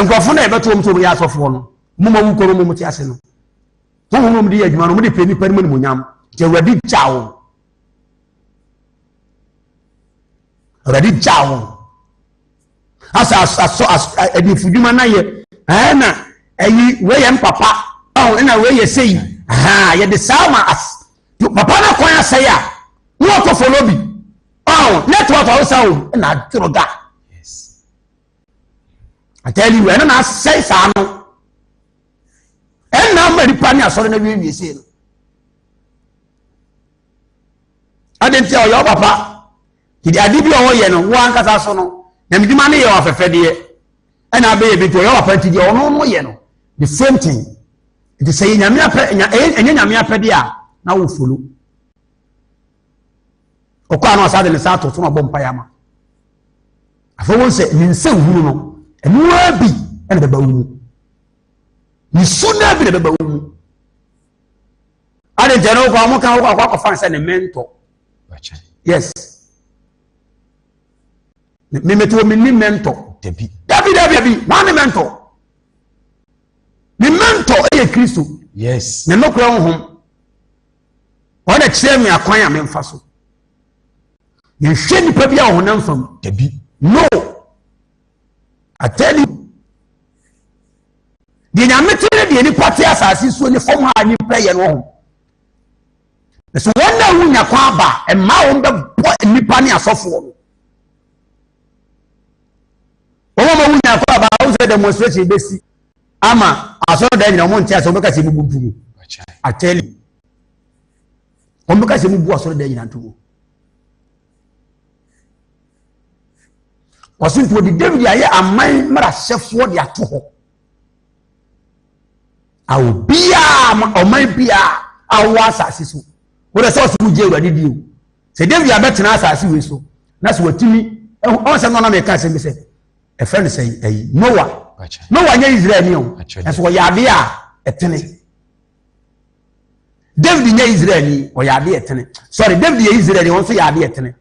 nkurɔfo na ɛbɛto wɔn sɛ wɔyɛ asɔfoɔ no mo ma wukɔ no mo te ase no honhom no de yɛ adwuma no mo de pɛ nipa no mu animonyam nti awurade gya wɔn awurade gya wɔn asa asɔ adifo dwuma na yɛ ɛɛ na ɛyi wei yɛ mpapa ɔn ɛna wei yɛ sɛyi ahaa yɛde saa ma as papa no kwan asɛe a na wɔkɔ fɔlɔ bi ɔn network a wosa o ɛna adworo da I tell you ɛno na asɛe saa no ɛna ama nipa ne asɔre no awiewie sei no ade nti a ɔyɛ ɔpapa nti ade bi a ɔyɛ no wo ankasa so no nyamedwuma no yɛ afɛfɛdeɛ ɛna abɛyɛ bi nti ɔyɛ ɔpapa nti deɛ ɔno no yɛ no the same thing nti sɛ yɛ nyame apɛ ɛnyɛ nyame apɛdeɛ a na wo folo ɔkɔ ano ɔsa de ne nsa ato so na ɔbɔ mpaeɛ ama afei wɔn sɛ ne nsa nhunu no ɛnoa bi ɛna bɛba wo mu ne su naa bi na bɛba wo mu ade nkyɛn no wokɔ ɔmo ka wokɔ akɔ akɔfa sɛ ne mɛntɔ yes mmemmete wɔ menni mɛntɔ dabi dabi dabi wɔn ne mɛntɔ ne mɛntɔ yɛ kristo yes ne nokorɛ honhom Wɔn na kyerɛ me akwan a memfa so. Yɛnhwɛ nipa bi a ɔhonam fam. Dabi. No. I tell you. Deɛ nyame te ne deɛ nipa te asase so ne fam ha nipa yɛ no ho. So wɔn na wonya kwan aba mmaa wɔn bɛbɔ nipa ne asɔfoɔ no. Wɔn a wonya kwan aba wɔn sɛ demonstration bɛsi ama asɔredan nyina wɔn nte ase wɔn bɛka sɛ ebubu ntugu. I tell you. Wɔn bɛka sɛ ebubu asɔredan nyina ntugu. Wɔsi nti wɔde David ayɛ aman mmarahyɛfoɔ de ato hɔ. A obiara ɔman biara a wɔwɔ asase so. Wɔde sɛ ɔsɛ wogye awurade di o. Sɛ David abɛtena asase wei so na sɛ watumi ɔn sɛ no na meka asɛm bi sɛ ɛfrɛ no sɛ ɛyi Noa. Noa nyɛ Israel ni o. Ɛso ɔyɛ adeɛ a ɛtene. David nyɛ Israelni, ɔyɛ adeɛ ɛtene. Sorry, David yɛ Israelni, ɔno nso yɛ adeɛ ɛtene.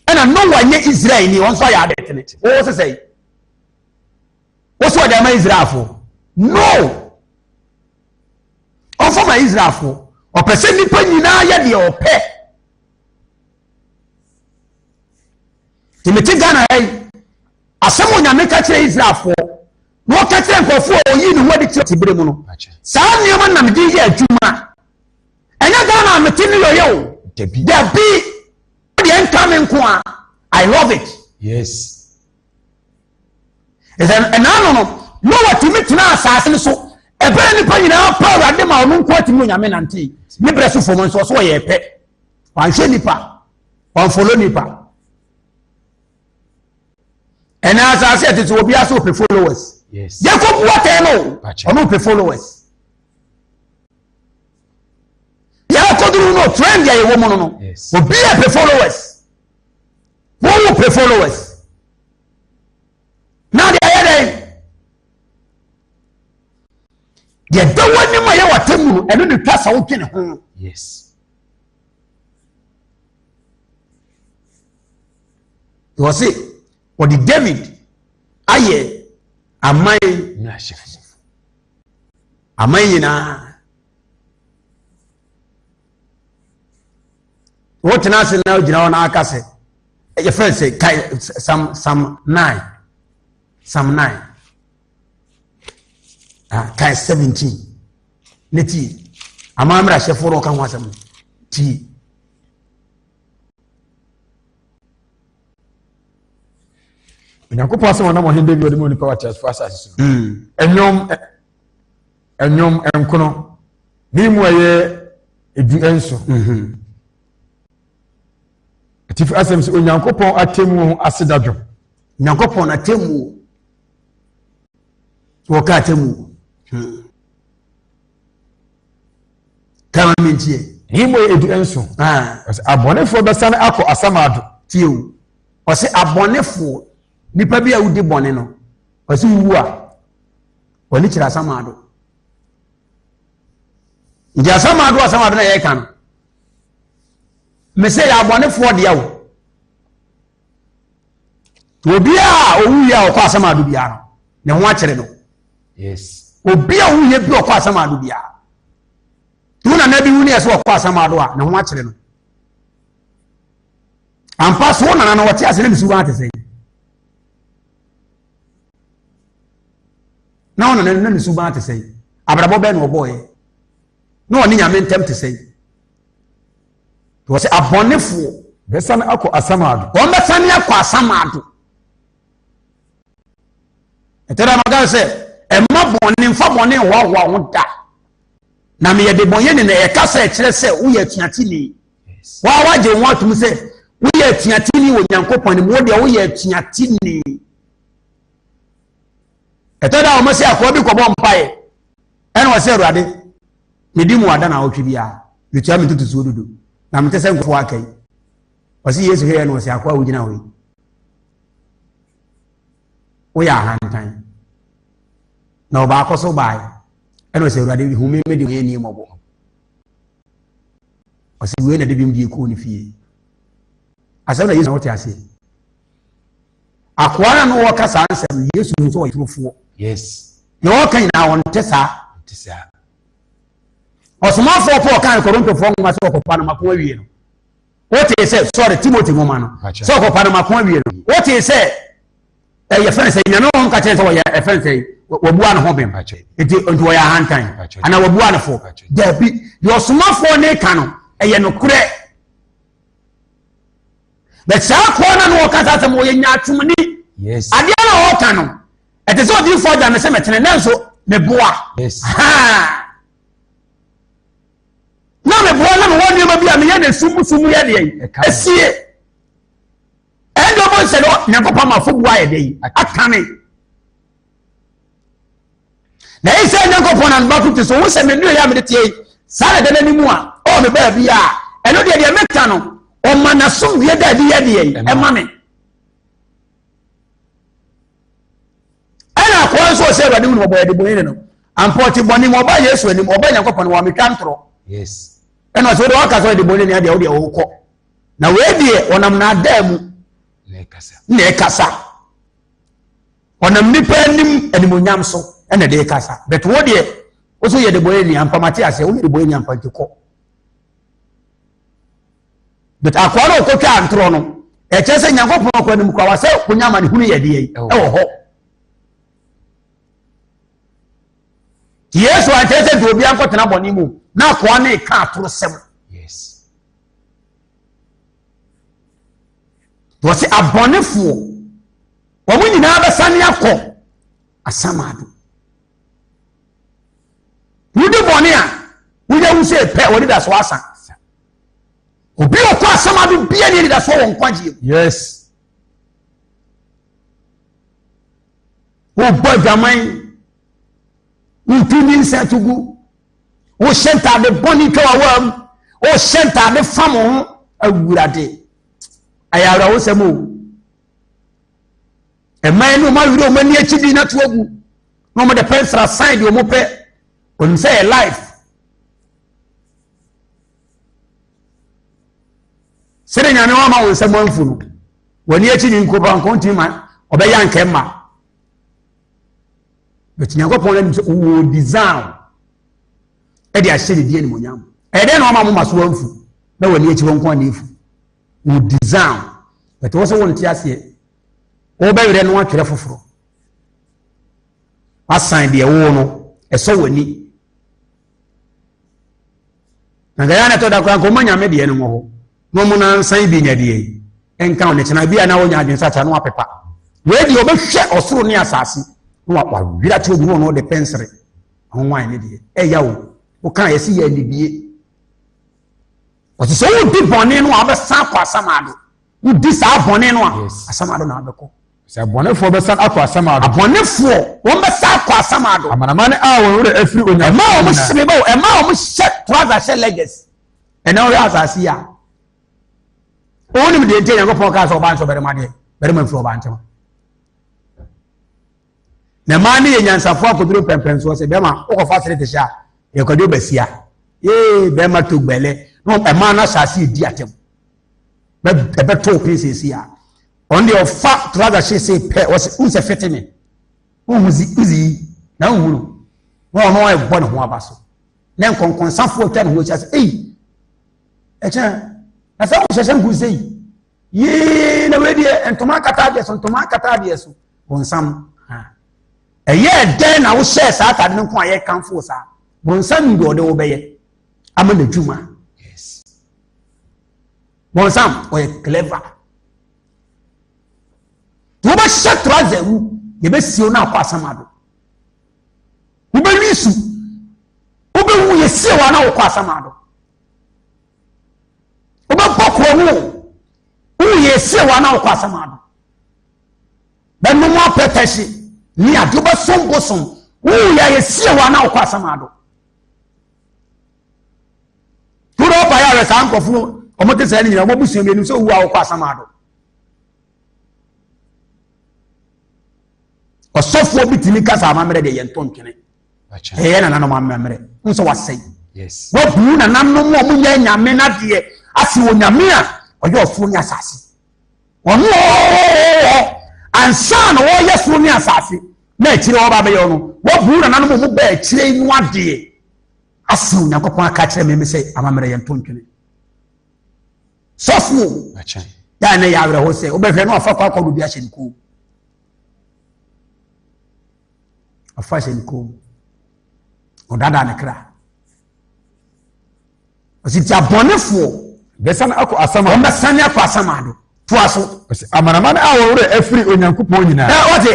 Ɛna Noah nyɛ Israelni, ɔno nso ayɛ adeɛ ɛtene. Wɔwɔ sɛ sɛ wɔsɛ ɔde ama Israelfoɔ. No! Ɔmfa ma Israelfoɔ. Ɔpɛ sɛ nnipa nyinaa yɛ deɛ ɔpɛ. Nti mete Ghana ha yi, asɛm Onyame ka kyerɛ Israelfoɔ na ɔka kyerɛ nkurɔfoɔ a ɔyii ne ho adi kyerɛ te bere mu no saa nneɛma na mede yɛ adwuma ɛnyɛ Ghana a mete ne yɔyɛ o Dabi. Dabi deɛ nka me nko a I love it. Yes. Ɛsɛ ɛnaa no no Noah tumi tena asase no so ɛbɛrɛ nipa nyinaa pa awurade ma ɔno nko atumi onyame nante ne brɛ so fam nso ɔso ɔyɛ pɛ wanhwɛ nipa wanfolo nipa ɛnɛ asase ɛte sɛ obi ase ɔpɛ followers yɛkɔ bu atɛn no ɔno ɔpɛ followers yɛkɔduru no trend yɛ yɛwɔ mu no no obi yɛ pɛ followers wɔn wɔ pɛ followers na deɛ ɛyɛ dɛn deɛ da wɔ anim a yɛ wɔ atɛm mu no ɛno ne twa sa wodwene ho yes Wɔse wɔde David ayɛ aman aman nyinaa. Wotena ase na wogyina hɔ na aka sɛ yɛfrɛ sɛ kae Psalm Psalm 9 Psalm 9 ah, kae 17 ne tie aman mmarahyɛfoɔ na ɔka ho asɛm tie. Onyankopɔn asɛm a ɔnam ɔhene David ɔde ma onipa wɔ ateasefo asase so. Ɛnwom ɛnwom nkono ne mu ɛyɛ edu nso. Mm-hmm. Atifi asɛm sɛ Onyankopɔn atemmuo ho aseda dwom. Onyankopɔn atemmuo. Wɔka atemmu. Kama mi ntie. Ne mu yɛ 17. Ɔsɛ abɔnefoɔ bɛsane akɔ asamado. Tie o. Ɔsɛ abɔnefoɔ nipa bi a wodi bɔne no ɔsɛ wu a wɔne kyerɛ asamado. Nti asamado asamado na yɛka no. Mese yɛ abɔnefoɔ deɛ o. Obiara a owuiɛ a ɔkɔ asamado biara no ne ho akyere no. Yes. Obi a owuiɛ bi ɔkɔ asamado biara. Wo nana bi wu ne ɛsɛ ɔkɔ asamado a ne ho akyere no. Ampa so wo nana no ɔte ase ne ne suban te sɛn? Na wo nana no ne suban te sɛn? Abrabɔ bɛn na ɔbɔɔyɛ? Na ɔne nyame ntam te sɛn? Wɔ sɛ abɔnefoɔ bɛsane akɔ asamado. Wɔn bɛsane akɔ asamado. Ɛtɛ dɛ maka sɛ ɛma bɔne mfa bɔne nhoahoa ho da. Na meyɛ de bɔnyɛ ne na ɛka sɛ ɛkyerɛ sɛ woyɛ atuateni. Waa wagye wo ho atom sɛ woyɛ atuateni wɔ Nyankopɔn anim, wo deɛ woyɛ atuateni. Ɛtɔ da a wɔn sɛ akoa bi kɔbɔ mpaeɛ ɛna wɔsɛ Awurade medi mu ada na awɔtwe biara metua me ntotosoɔ dudu na mete sɛ nkurɔfoɔ aka yi. Ɔse Yesu hwɛɛ no ɔse akoa wogyina hɔ yi woyɛ ahantan na ɔbaako so baeɛ ɛna ɔsɛ Awurade hu me mede yɛ nie mmɔbɔ. Ɔsɛ wei na de bi die kɔɔ ne fie. Asɛm na Yesu na wote aseɛ. Akoa na no wɔka saa nsɛm Yesu hu sɛ ɔyɛ torofoɔ. Yes. Deɛ ɔka nyinaa ɔnte saa. Ɔnte saa. Ɔsomafoɔ Paul kan Korintofoɔ nwoma sɛ ɔkɔpa no mako awie no. Wote sɛ sorry Timothy nwoma no sɛ ɔkɔpa no mako awie no. Wote sɛ ɛyɛ fɛn sɛ nyame wɔn ka kyerɛ sɛ wɔyɛ ɛfɛn sɛ wɔbua ne ho bɛn nti nti wɔyɛ ahantan anaa wɔbua ne fo. Dabi deɛ ɔsomafoɔ ne ka no ɛyɛ nokorɛ. Bɛ saa akoa no na ɔka saa asɛm wɔyɛ nyaatwomni. Adeɛ na ɔka no ɛte sɛ odiyifoɔ agya me sɛ metene nanso meboa. Na meboa na mewɔ nneɛma bi a meyɛ na esum sum yɛ deɛ esie. Ɛnde ɔbɔ nsɛ no Nyankopɔn ma afobuo ayɛ deɛ yi aka me. Na eyi sɛ Nyankopɔn na ne ba te so wo sɛ me nnua yɛ a mede teɛ yi saa na ɛda n'anim a ɔwɔ me baabi a ɛno deɛ deɛ meka no ɔma n'asomdwoeɛ da adi yɛ deɛ yi ɛma me. Ɛna akoa nso ɔsɛ Awurade hu no ɔbɔ yɛde bɔne no ampa ɔte bɔne mu ɔba Yesu anim ɔba Nyankopɔn wɔ metwa ntorɔ. Yes. Ɛna ɔsɛ wode waka sɛ ɔde bɔne ni adeɛ wode ɔwokɔ na wei deɛ ɔnam n'adaa mu na ɛkasa. Ɔnam nipa anim animonyam so ɛna ɛde kasa. But wo deɛ wo so yɛ de bɔne ni ampa mate aseɛ woyɛ de bɔne ni ampa nti kɔ. But akoa no ɔkɔtwa ntorɔ no ɛkyerɛ sɛ Nyankopɔn akɔ anim koraa wasɛ konya amanehunu yɛ deɛ yi ɛwɔ hɔ. Yesu ankyerɛ sɛ nti obiara nkɔtena bɔne mu na akoa no reka atorosɛm. Yes. Wɔsi abɔnefoɔ wɔn nyinaa bɛsane akɔ asamado. Wodi bɔne a wonya wu sɛ pɛ wɔde da so asa. Obi a ɔkɔ asamado bia ne anidasoɔ wɔ nkwagyeɛ mu. Yes. Wobɔ adwaman, wotu nyinsɛn to gu, wohyɛ ntaade bɔne twa w'awaa mu, wohyɛ ntaade fam ho awurade. Ɛyɛ awerɛhosɛm o. Mmaa ne wɔn awerɛ wɔn ani akyi di na to agu na wɔn de pɛnsra san deɛ wɔn pɛ wɔn sɛ yɛ life. Sɛdeɛ nyame wama wo nsɛm amfu no w'ani akyi ne nkopa nko ntumi ma ɔbɛyɛ anka mma but nyankopɔn no anim sɛ wowɔ design ɛde ahyɛ ne di animonyam ɛyɛ dɛn na wama mo ma so amfu na w'ani akyi hɔ nko ana efu wɔ design but wɔ sɛ wonte aseɛ wobɛwerɛ no atwerɛ foforɔ wasan deɛ wo no ɛsɔ w'ani Na nka yɛ na ɛtɔ da koraa nka ɔma nyame deɛ no wɔ hɔ na ɔmo nansan bi nya deɛ yi nka ɔne kyena bi a na ɔnya adwene sakyera na wapepa wei deɛ ɔbɛhwɛ ɔsoro ne asase na wawira kyerɛ obi na ɔno ɔde pɛnsere ahowan ne deɛ ɛya o woka yɛsi yɛ anibie ɔte sɛ wodi bɔne no a wobɛsan akɔ asamado wodi saa bɔne no a asamado na wobɛkɔ. Sɛ abɔnefoɔ bɛsan akɔ asamado. Abɔnefoɔ wɔn bɛsan akɔ asamado. Amanaman a wɔn werɛ afiri Onyankopɔn nyinaa. Ɛma wɔn hyɛ bɛ ɛma wɔn hyɛ trouser hyɛ leggings. Ɛnna wɔyɛ asase yi a. Wɔn nim deɛ nti Nyankopɔn kaa sɛ ɔbaa nso barima deɛ barima mfiri ɔbaa nkyɛn. Na mmaa no yɛ nyansafoɔ akɔduru mpɛmpɛnsoɔ sɛ bɛrima wokɔfa sere te hyɛ a yɛkɔdwo basia yee bɛrima to gbɛlɛ na ɛmaa no asase di atɛm ɛbɛto pin sɛsi a ɔno deɛ ɔfa trouser hyɛ sɛ pɛ ɔsɛ wohu sɛ fete me wohu zi wozi yi na wohu no na ɔno ɛbɔ ne ho aba so na nkɔnkɔnsafoɔ atwa ne ho ahyia sɛ ei ɛkyɛ na sɛ wohyɛhyɛ nku sɛ yi yee na wei deɛ ntoma akata adeɛ so ntoma akata adeɛ so bonsam ha ɛyɛ dɛn na wohyɛɛ saa atade no nko a yɛkamfo saa bonsam nim deɛ ɔde wo bɛyɛ ama n'adwuma bonsam ɔyɛ clever wobɛhyɛ trouser wu yɛbɛsie wo no akɔ asam ado wobɛwi su wobɛwu yɛsie wo ana wokɔ asam ado wobɛbɔ korɔ no o woyɛ esie wa na wokɔ asɛm ado bɛnom apɛtɛhye ne ade wobɛsom bosom woyɛ esie wa na wokɔ asɛm ado wode ɔpa yɛ awɛ saa nkurɔfo no ɔmo te sɛ ne nyina ɔmo abusua bi anim sɛ owu a wokɔ asɛm ado ɔsɔfoɔ bi tumi kasa amammerɛ deɛ yɛntɔ ntwene ɛyɛ nananom amammerɛ n sɛ wasɛe wabu nananom a wɔnyɛ nyame no adeɛ ase wɔ nyame a ɔyɛ ɔsoro ne asase ɔno ɔwɔ ansa na wɔyɛ soro ne asase na akyire wɔba bɛyɛ no wabu nananom a wɔbɛ akyire no adeɛ ase Onyankopɔn aka kyerɛ me sɛ amammerɛ yɛnto ntwene sɔfo yɛ a na yɛ awerɛho sɛ wobɛhwɛ na wafa kɔ akɔdo bi ahyɛ ne kɔn mu Ɔfa hyɛ ne kɔn mu. Ɔdaadaa ne kra. Ɔsi ti abɔnefoɔ. Bɛsan akɔ asama. Wɔn bɛsan akɔ asama do. Toa so. Ɔsi amanaman a wɔn werɛ afiri Onyankopɔn nyinaa. Ɛ ɔsi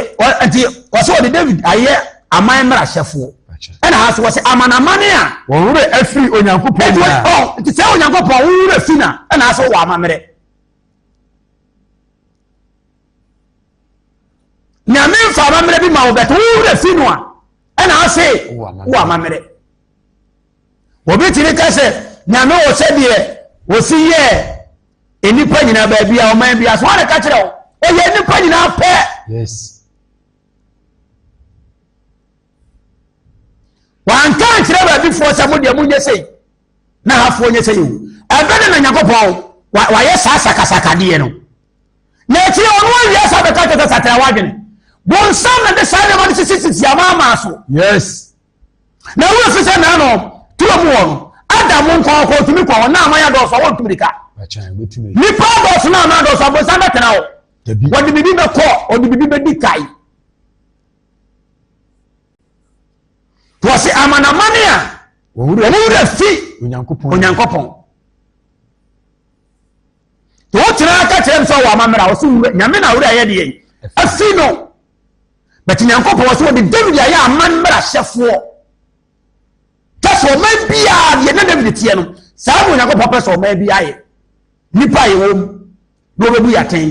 nti ɔsi ɔde David ayɛ aman mmarahyɛfoɔ. Ɛna ha so wɔsi amanaman a. Wɔn werɛ afiri Onyankopɔn nyinaa. Ɔ nti sɛ Onyankopɔn wɔn werɛ fi na ɛna ha so wɔ amammerɛ. Nyame nfa amammerɛ bi ma wo bɛtɛ wo werɛ fi no a ɛna ase wo amammerɛ. Obi tumi ka sɛ nyame wɔ sɛdeɛ wɔsi yɛɛ nnipa nyinaa baabi a ɔman bi aso wɔn ka kyerɛ wo ɔyɛ nnipa nyinaa pɛ. Yes. Wanka nkyerɛ baabifoɔ sɛ mo deɛ monyɛ sei na hafoɔ nyɛ sei o. Ɛbɛ ne na Nyankopɔn wayɛ saa sakasakadeɛ no. Na akyire ɔno awie asa bɛka kyerɛ sɛ sakra w'adwene. Bonsam na de saa nneɛma no sisisisi amaamaa so. Yes. Na wo fi sɛ na no turo mu wɔ no Adam nkɔ ɔkɔ otumi kɔ hɔ na aman adɔɔso a wɔntumi de ka. Nipa adɔɔso na aman adɔɔso abonsam bɛtena hɔ. Wɔde biribi bɛkɔ wɔde biribi bɛdi kae. Wɔsi amanamane a wɔn werɛ fi Onyankopɔn. Nti wotena aka kyerɛ m sɛ ɔwɔ amammerɛ a ɔsɛ wura nyame na wura yɛ deɛ afi no but nyankopɔn ɔsɛ wɔde David ayɛ aman mmarahyɛfoɔ kyɛ sɛ ɔman biara deɛ na David teɛ no saa na onyankopɔn pɛ sɛ ɔman bi ayɛ nipa a yɛwɔ mu na wɔbɛbu yɛ atɛn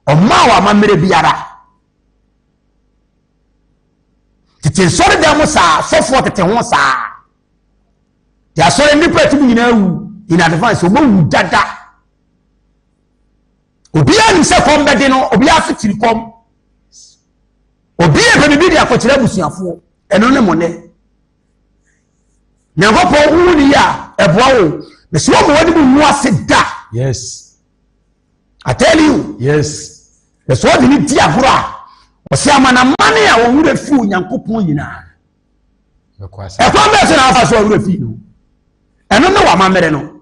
ɔma wɔ amammerɛ biara tete nsɔredan mu saa sɔfoɔ tete ho saa Te asɔre nnipa ɛte mu nyinaa wu in advance wɔn awu dada. Obiara nim sɛ kɔm bɛde no, obiara so kyiri kɔm. Obiara pɛ biribi de akɔkyerɛ abusuafoɔ. Ɛno ne mo nɛ. Nyankopɔn wohu ne yie a ɛboa wo. Mesi wɔn wɔn anim ngu ase da. Yes. I tell you. Yes. Mesi wɔn de ne di agorɔ a wɔsi amanamane a wɔn werɛ fi Onyankopɔn nyinaa. Ɛkwan bɛɛ so na afa so a werɛ fi no. Ɛno ne w'amammerɛ no.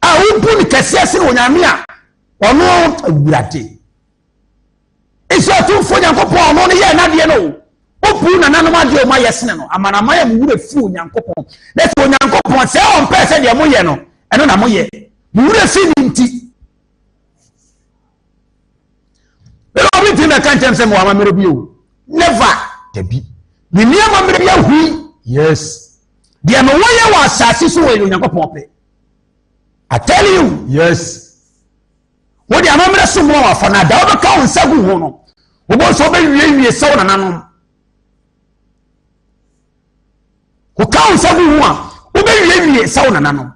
A wobu no kɛseɛ sene Onyame a ɔno awurade. Israel tumfoɔ Nyankopɔn ɔno no yɛɛ n'adeɛ no. Wobu nananom adeɛ ɔma yɛ sene no. Amanaman a mo werɛ fi Onyankopɔn. Na sɛ Onyankopɔn sɛ ɔmpɛ sɛ deɛ moyɛ no, ɛno na moyɛ. Mo werɛ fi ne nti. Bɛrɛ obi ntumi bɛka nkyɛn sɛ mewɔ amammerɛ bi o. Never. Dabi. Me nni amammerɛ bi ahui. Yes. Deɛ mewɔ yɛ wɔ asase so wɔ yɛ Onyankopɔn pɛ. I tell you. Yes. Wode amammerɛ so mu a wafa no ada wobɛka wo nsa gu ho no. Wobɔ nso wobɛwiewie sɛ wo nananom. Woka wo nsa gu ho a, wobɛwiewie sɛ wo nananom.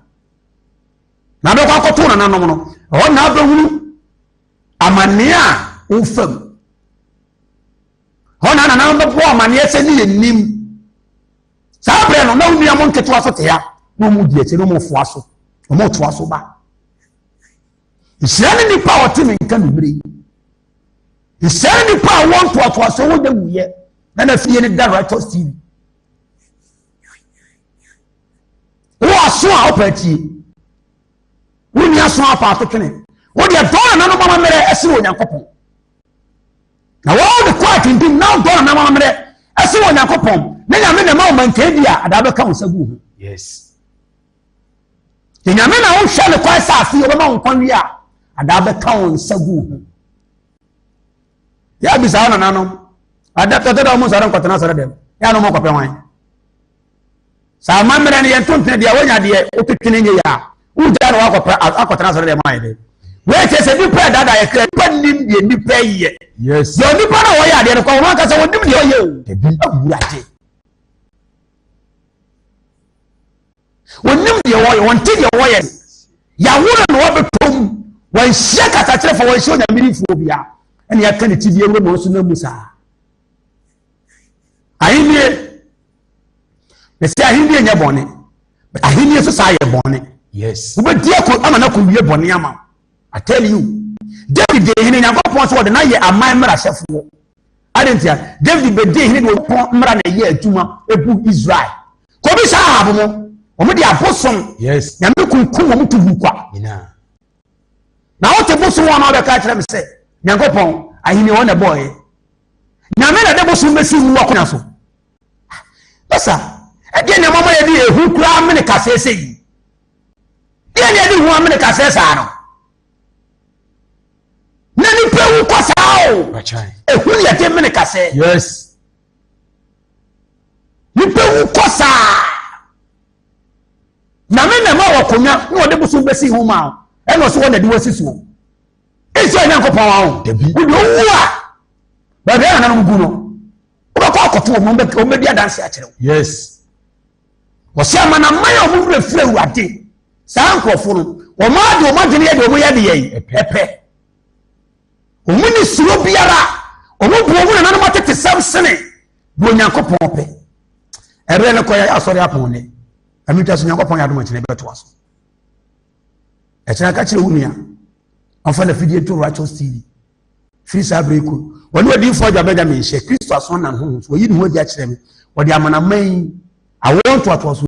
Na abɛkɔ akɔto wo nananom no, ɛhɔ na abɛhunu amanneɛ a wofa mu. Hɔ na nananom bɛbɔ amanneɛ sɛ ne yɛnim. Saa berɛ no, na wo nua mo nketewa so te ha, na wɔn di akyire, na wɔn foa so, wɔn toa so ba. Nhyira ne nipa a ɔte me nka numere yi. Nhyira ne nipa a wɔn ntoatoasoɔ wɔ nya wuyɛ na n'afie no da Righteous TV. Wowɔ aso a wopɛ atie. Wonni aso a afa ato twene. Wodeɛ dɔn na nanom amammerɛ ɛsene Onyankopɔn. Na wɔn de kɔ atintim na dɔn na nanom amammerɛ ɛsene Onyankopɔn. Ne nyame na ɛma wo mankaa di a adaa bɛka wo nsa gu ho. Yes. Yɛ nyame na wohwɛ ne kwan sɛ afei ɔbɛma wo nkwa wie a adaa bɛka wo nsa gu ho. Yɛ abisa wo nananom ada tɔtɔ dɛ ɔmo nsɔre nkɔtena asɔre dɛm yɛ anam ɔkɔpɛ hwan. Sɛ amammerɛ no yɛnto ntene deɛ wonya deɛ wotwetwene nyɛ yɛ a wogya na wakɔpɛ akɔtena asɔre dɛm ayɛ dɛ. Wei kyerɛ sɛ nipa ɛdada yɛ kra nipa nim deɛ nipa yɛ. Yes. Deɛ nipa na wɔyɛ adeɛ no kɔ wɔn ankasa wɔnim deɛ ɔyɛ o. Awurade. Wɔnim deɛ wɔyɛ, wɔnte deɛ wɔyɛ. Yɛawo no na wɔbɛtɔ mu. Wɔnhyia kasakyerɛfoɔ, wɔnhyia onyamirifoɔ bia. Ɛna yɛaka ne ti deɛ wura mu nso nam mu saa. Ahennie, mɛsɛ ahennie nyɛ bɔne. Ahennie nso saa yɛ bɔne. Yes. Wobɛdi akɔ ama no akɔwie bɔne ama wo. I tell you. David de hene Nyankopɔn sɛ wɔde no ayɛ aman mmarahyɛfoɔ. Adɛn ntia? David bɛdii hene de Onyankopɔn mmara na ɛyɛ adwuma ebu Israel. Kɔbisa Ahab mo, wɔn de abosom. Yes. Nyame kunkum wɔn to gu kwa. Nyinaa. Na wote bosom wɔn a wɔbɛka kyerɛ me sɛ Nyankopɔn ahenni wɔn na ɛbɔɔyɛ. Nyame na de bosom bɛsi wu akonnwa so. Basa, ɛdeɛ nneɛma ma yɛde ehu koraa mene kaseɛ sɛ yi. Deɛ ne yɛde hu amene kaseɛ saa no. Na nipa wu kɔ saa o. Ehu ne yɛde mene kaseɛ. Yes. Nipa wu kɔ saa. Nyame na ɛma wɔ akonnwa na ɔde bosom bɛsi ho ma o. Ɛna ɔsɛ wɔn na ɛde wɔasi soɔ. Israel Nyankopɔn aho. Wode owu a baabi a nananom gu no wobɛkɔ akɔto wɔn wɔn bɛdi adanse akyerɛ wo. Yes. Wɔsɛ amanaman a wɔn werɛ firi Awurade saa nkurɔfo no wɔn ade wɔn adwene yɛ deɛ wɔn yɛ de yɛ ɛpɛ. Wɔn ni suro biara wɔn bu wɔn nananom atetesɛm sene deɛ Onyankopɔn pɛ. Ɛberɛ no kɔ yɛ asɔre apɔn ne ɛno twa so Nyankopɔn yɛ adom akyinɛ bɛtoa so. Ɛkyerɛ ka kyerɛ wo nua ɔmfa n'afidie nto Righteous TV. Firi saa berɛ yi kɔ, wɔne odiyifoɔ Agya Benjamin hyɛ Kristo aso nam honhom so, wɔyi ne ho adi akyerɛ me, wɔde amanaman yi awoɔ ntoatoasoɔ.